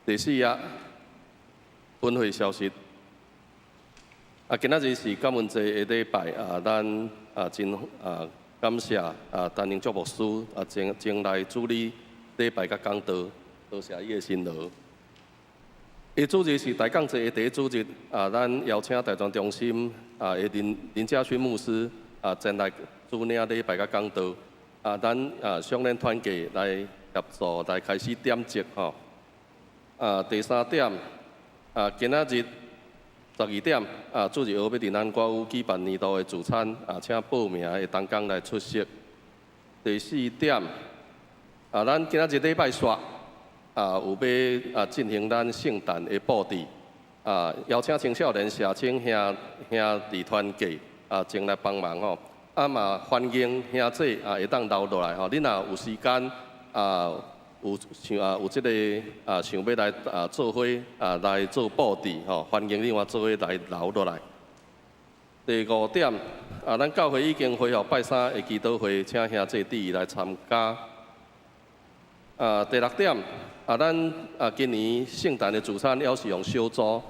第四頁分會消息。啊，今仔日是感恩節的禮拜啊，咱啊真啊感謝啊陳英祝牧師啊前來主禮禮拜佮講道，多謝伊的辛勞。伊主日是大講節的第一主日啊，咱邀請大專中心啊的林林家勳牧師啊前來主領禮拜佮講道。啊，咱啊相連團契來協助來開始點燭吼。啊，第三點啊，今仔日12點啊，主日學欲佇咱歌舞舉辦年度的聚餐啊，請報名的同工來出席。第四點啊，咱今仔日禮拜煞啊，有欲啊進行咱聖誕的布置啊，邀請青少年社青兄兄弟團契啊前來幫忙吼。啊嘛歡迎兄弟啊會當留落來吼，恁若有時間啊，有想啊有這個啊想欲來啊做伙啊來做布置吼，歡迎恁嘛做伙來留落來。第五點啊，咱教會已經恢復拜三的祈禱會，請兄弟注意來參加。啊，第六點啊，咱啊今年聖誕的聚餐猶是用小組。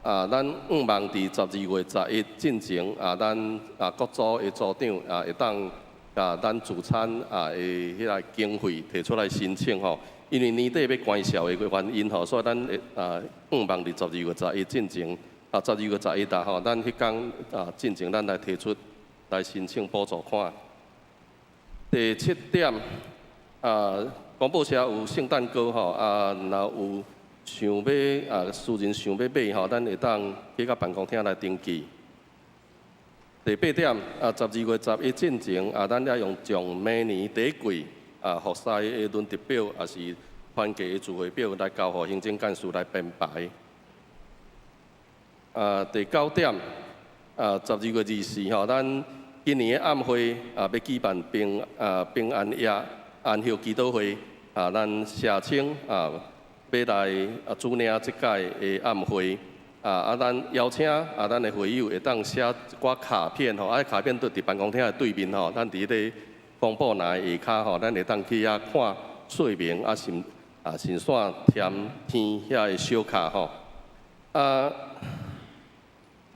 啊，咱向望佇12月11進前啊，咱啊各組的組長啊會當共咱聚餐啊的彼个經費提出來申請吼。因為年底欲關數的原因吼，所以咱會啊向望佇十二月十一進前啊，十二月十一啦吼，咱彼工啊進前咱來提出來申請補助款。第七點啊，廣播社有聖誕歌吼啊，若有想欲啊，私人想欲買吼，咱會當去到辦公廳來登記。第八點啊，12月11進前啊，咱愛用將明年第一季啊，服侍的輪值表，抑是團契的聚會表來交予行政幹事來編排。啊，第九點啊，12月24吼，咱今年的暗會啊，欲舉辦平安夜安息祈禱會啊，咱社青啊。欲來啊主領這屆的暗會啊啊，咱邀請啊，咱的會友會當寫一寡卡片吼，啊，卡片都佇辦公廳的對面吼，咱佇彼个公布欄下跤吼，咱會當去遐看說明啊，是神線添天遐个小卡吼。啊，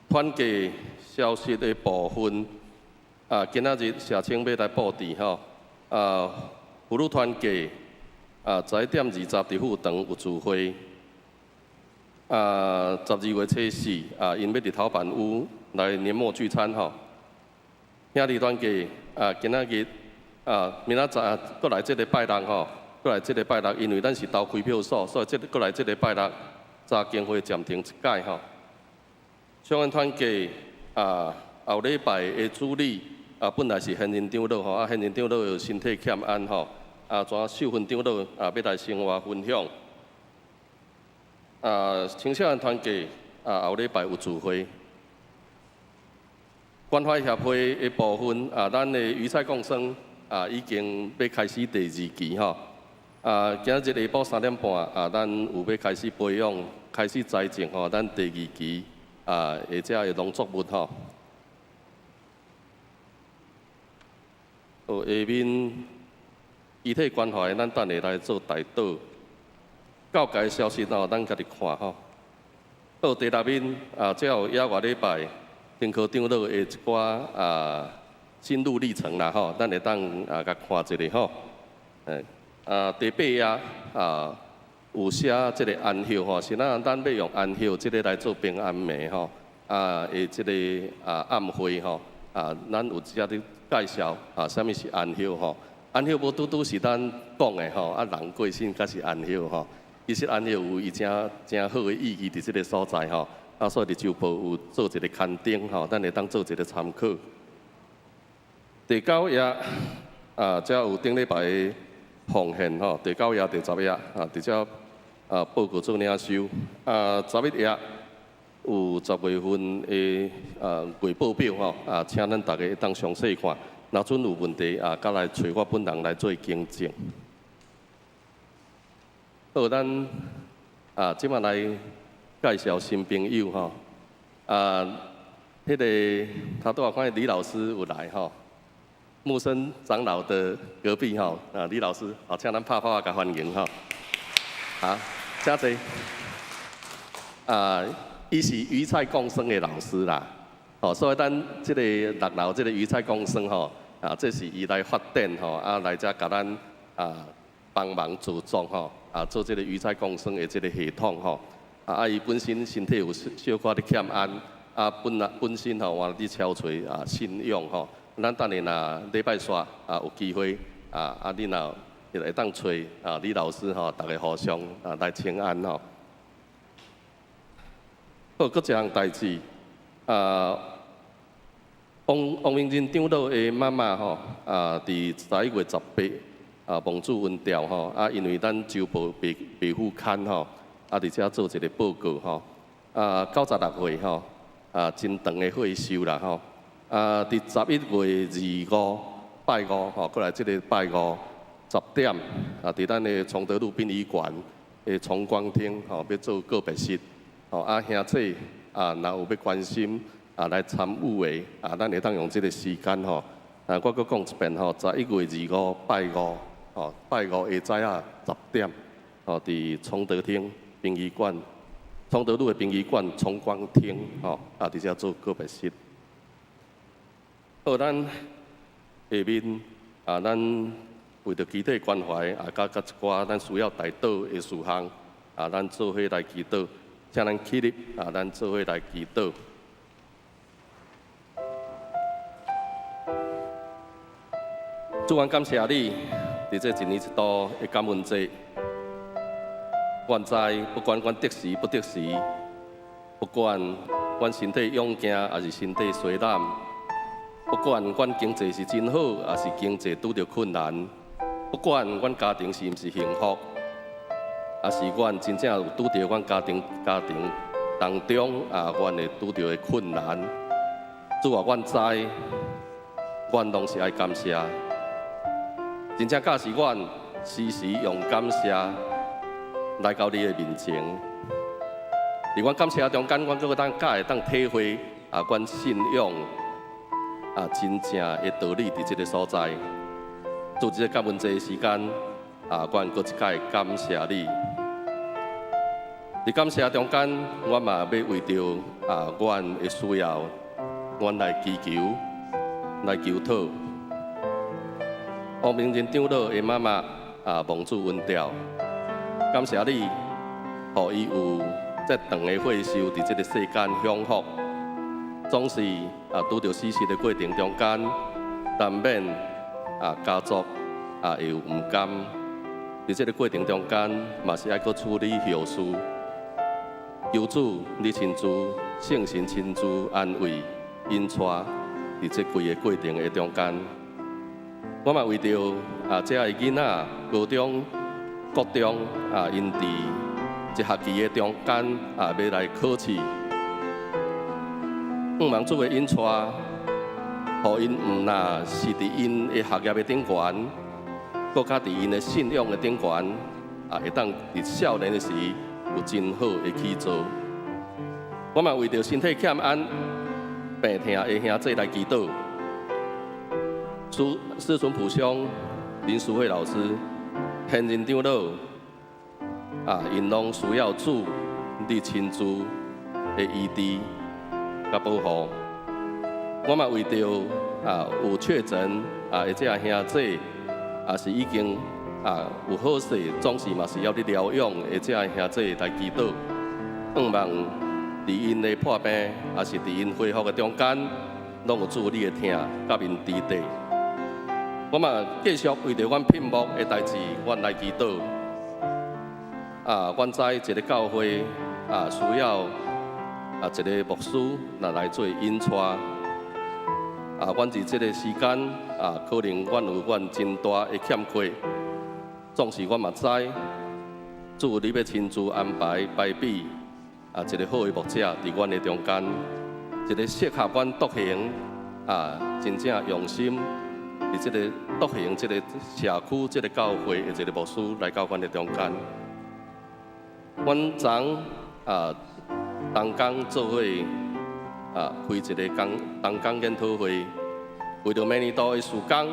團契消息的部分，啊，今仔日社青欲來布置吼，啊，婦女團契啊，11點20佇副堂有聚會。啊，12月初4啊，𪜶欲佇頭板屋來年末聚餐吼。兄弟團契啊，今仔日啊，明仔載閣來這个拜六吼，閣來這个拜六，因為咱是投開票所，所以這閣來這个拜六查經會暫停一擺吼。少年團契啊，後禮拜的主禮啊，本來是現任長老吼，啊，現任長老又身體欠安吼，啊，轉秀芬長老啊，欲來生活分享。啊，青少年團契啊，後禮拜有聚會。關懷協會的部分啊，咱的魚菜共生啊，已經欲開始第二期吼。啊，今仔日下晡3點半啊，咱有欲開始培養、開始栽種吼，咱第二期啊，或者的農作物吼。好，下面遺體關懷，咱等下來做代禱。教界消息吼，咱家己看吼。好，第六面啊，這有猶外禮拜丁科長老的一寡啊心路歷程啦吼，咱會當啊共看一下吼。啊，第八頁啊有寫這个安息吼，是咱咱欲用安息這个來做平安暝吼，啊，的這个啊暗會吼，啊，咱有遮佇介紹啊，啥物是安息吼？安息無拄拄是咱講的吼，啊，人過身才是安息吼。其實安息有伊誠誠好的意義佇這个所在吼，啊，所以佇週報有做一个刊登吼，咱會當做一个參考。第九頁啊，遮有頂禮拜的奉獻吼，第九頁、第10頁啊，佇遮啊報告做領收。啊，11頁有10月份的啊月報表吼，啊，請咱逐家會當詳細看。若準有問題啊，閣來揣我本人來做更正。好，咱啊，這擺來介紹新朋友吼。啊，彼个頭拄仔看見李老師有來吼，木生長老的隔壁吼，啊，李老師，好，請咱拍拍共歡迎吼。好，請坐。啊，伊是魚菜共生的老師啦，哦，所以咱這个六樓這个魚菜共生吼，啊，這是伊來發展吼，啊，來遮共咱啊幫忙組裝吼，啊，做這个魚菜共生的這个系統吼，啊，伊本身身體有小可咧欠安，啊，本來本身吼，嘛佇超揣啊信仰吼，咱等下若禮拜煞啊有機會啊，啊，你若會當揣啊李老師吼，逐家互相啊來請安吼。好，閣一項代誌，啊，王王明仁長老的媽媽吼，啊，佇11月18啊，蒙主恩召吼，啊，因為咱週報未未付刊吼，啊，佇遮做一个報告吼，啊，96歲吼，啊，真長的歲壽啦吼，啊，佇11月25拜五吼，閣來這个拜五10點啊，佇咱的崇德路殯儀館的崇光廳吼，欲做告別式。吼啊，兄姊啊，若有欲關心啊，來參與的啊，咱會當用這个時間吼。啊，我閣講一遍吼，11月25拜五，吼拜五下早仔十點，吼佇崇德廳殯儀館，崇德路的殯儀館崇光廳，吼啊，佇遮做告別式。好，咱下面啊，咱為著肢體關懷啊，佮一寡咱需要代禱的事項啊，咱做伙來祈禱。請咱起立啊！咱做伙來祈禱。主，阮感謝你，佇這一年一度的感恩節，阮知不管阮得時不得時，不管阮身體勇健抑是身體衰懶，不管阮經濟是真好，抑是經濟拄著困難，不管阮家庭是毋是幸福，抑是阮真正有拄著阮家庭家庭當中啊，阮會拄著的困難，主啊，阮知，阮攏是愛感謝，真正教示阮時時用感謝來到你的面前。佇阮感謝中間，阮閣會當較會當體會啊，阮信仰啊，真正的道理佇這个所在。做這个感恩節的時間，啊，阮閣一擺感謝你。佇感謝中間，我嘛欲為著啊，阮的需要，阮來祈求，來求討。王明仁長老的媽媽啊，蒙主恩召，感謝你，予伊有這長的歲壽佇這个世間享福，總是啊拄著死屍的過程中間，難免啊家族啊會有毋甘。佇這个過程中間，嘛是愛閣處理後事。求主你親自聖神親自安慰引帶，佇這規个過程的中間，我嘛為著啊遮的囡仔，高中、國中啊，𪜶佇一學期的中間啊，欲來考試，向望主的引帶，予𪜶毋若是佇𪜶的學業的頂懸，閣較佇𪜶的信仰的頂懸，啊，會當佇少年的時有真好的起做。我嘛為著身體欠安、病疼的兄弟來祈禱。施施淳普兄、林淑慧老師、現任長老，啊，𪜶攏需要主你親自的醫治佮保護。我嘛為著啊有確診啊的這兄弟，也是已經啊有好勢，總是嘛是猶咧療養的這兄弟來祈禱，向望佇𪜶的破病，也是佇𪜶恢復的中間，攏有主你的疼佮𪜶佇底。我嘛繼續為著阮聘牧的代誌，阮來祈禱。啊，阮知一个教會啊需要啊一个牧師來來做引帶。啊，阮佇這个時間啊，可能阮有阮真大的欠缺，總是阮嘛知，主你欲親自安排排比啊一个好的牧者佇阮的中間，一个適合阮獨行啊，真正用心佇這个獨行這个社區、這个教會的一个牧師來到阮的中間。阮昨啊同工做伙啊開一个工同工研討會，為著明年度的事工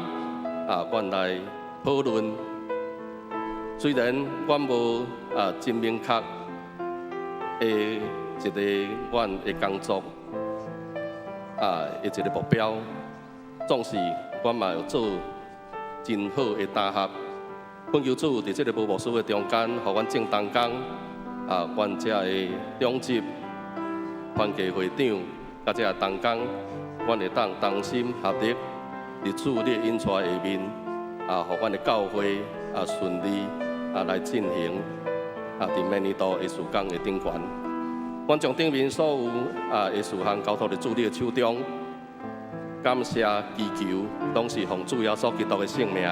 啊，阮來討論。雖然阮無啊真明確的一个阮的工作啊的一个目標，總是阮嘛有做真好的搭合。懇求主佇這个無牧師的中間，予阮眾同工啊，阮遮的長執、團契會長，佮遮同工，阮會當同心合力，佇主你的引帶下面，啊，予阮的教會啊順利啊來進行啊，佇明年度的事工的頂懸。阮將頂面所有啊的事項交託佇主你的手中，感謝祈求，攏是奉主耶穌基督的聖名，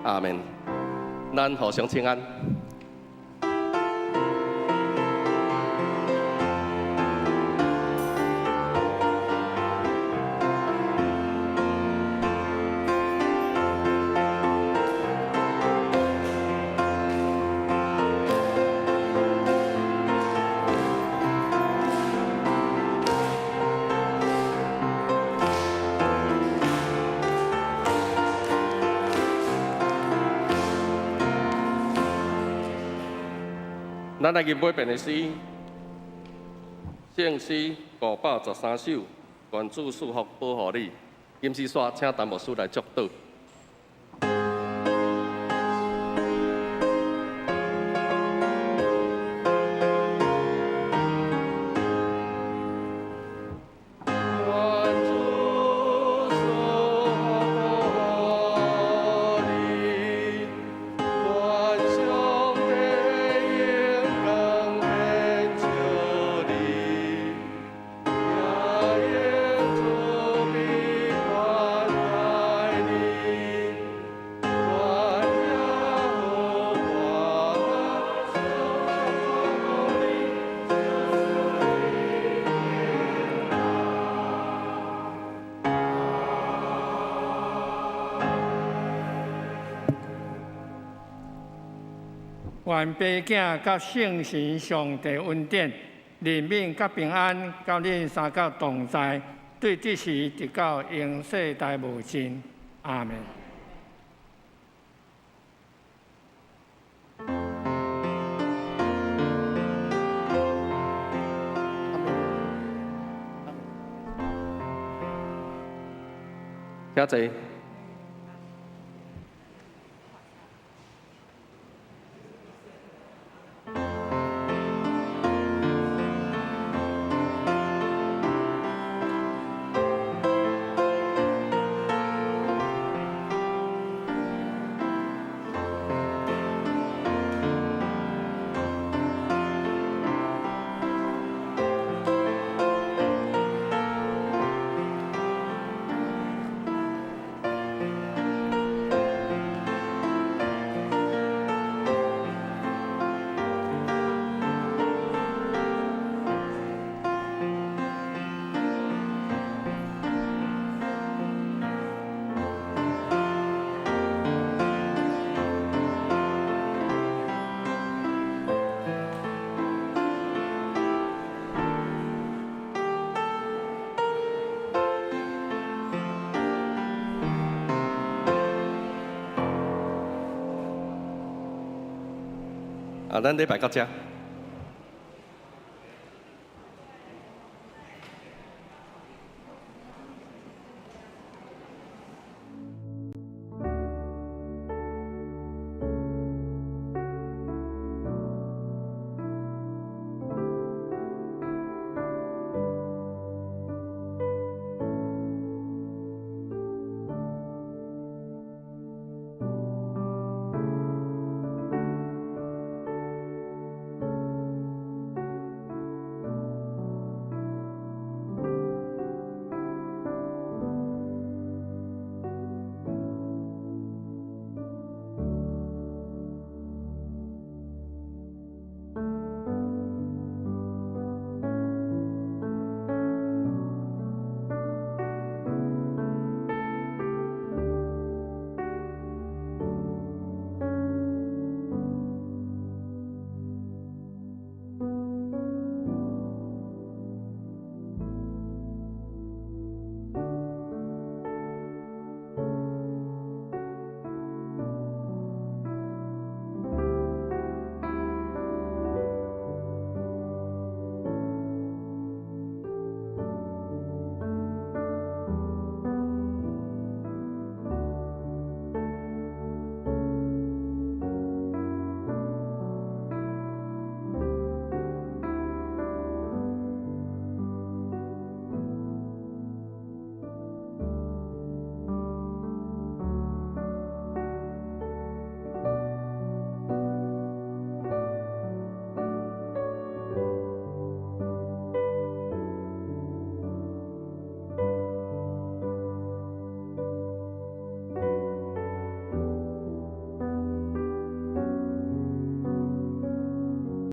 阿們。咱互相請安。咱來吟尾遍的詩，聖詩513首，願主賜福保護你。吟詩煞，請陳牧師來祝禱。願主賜福保護你，願上帝榮光顯照你，也用慈悲關懷你，願耶和華賜福你。願父子佮聖神上帝恩典、憐憫佮平安，佮恁三甲同在，對這時直到永世代無盡。阿們。請坐。啊，咱禮拜到遮。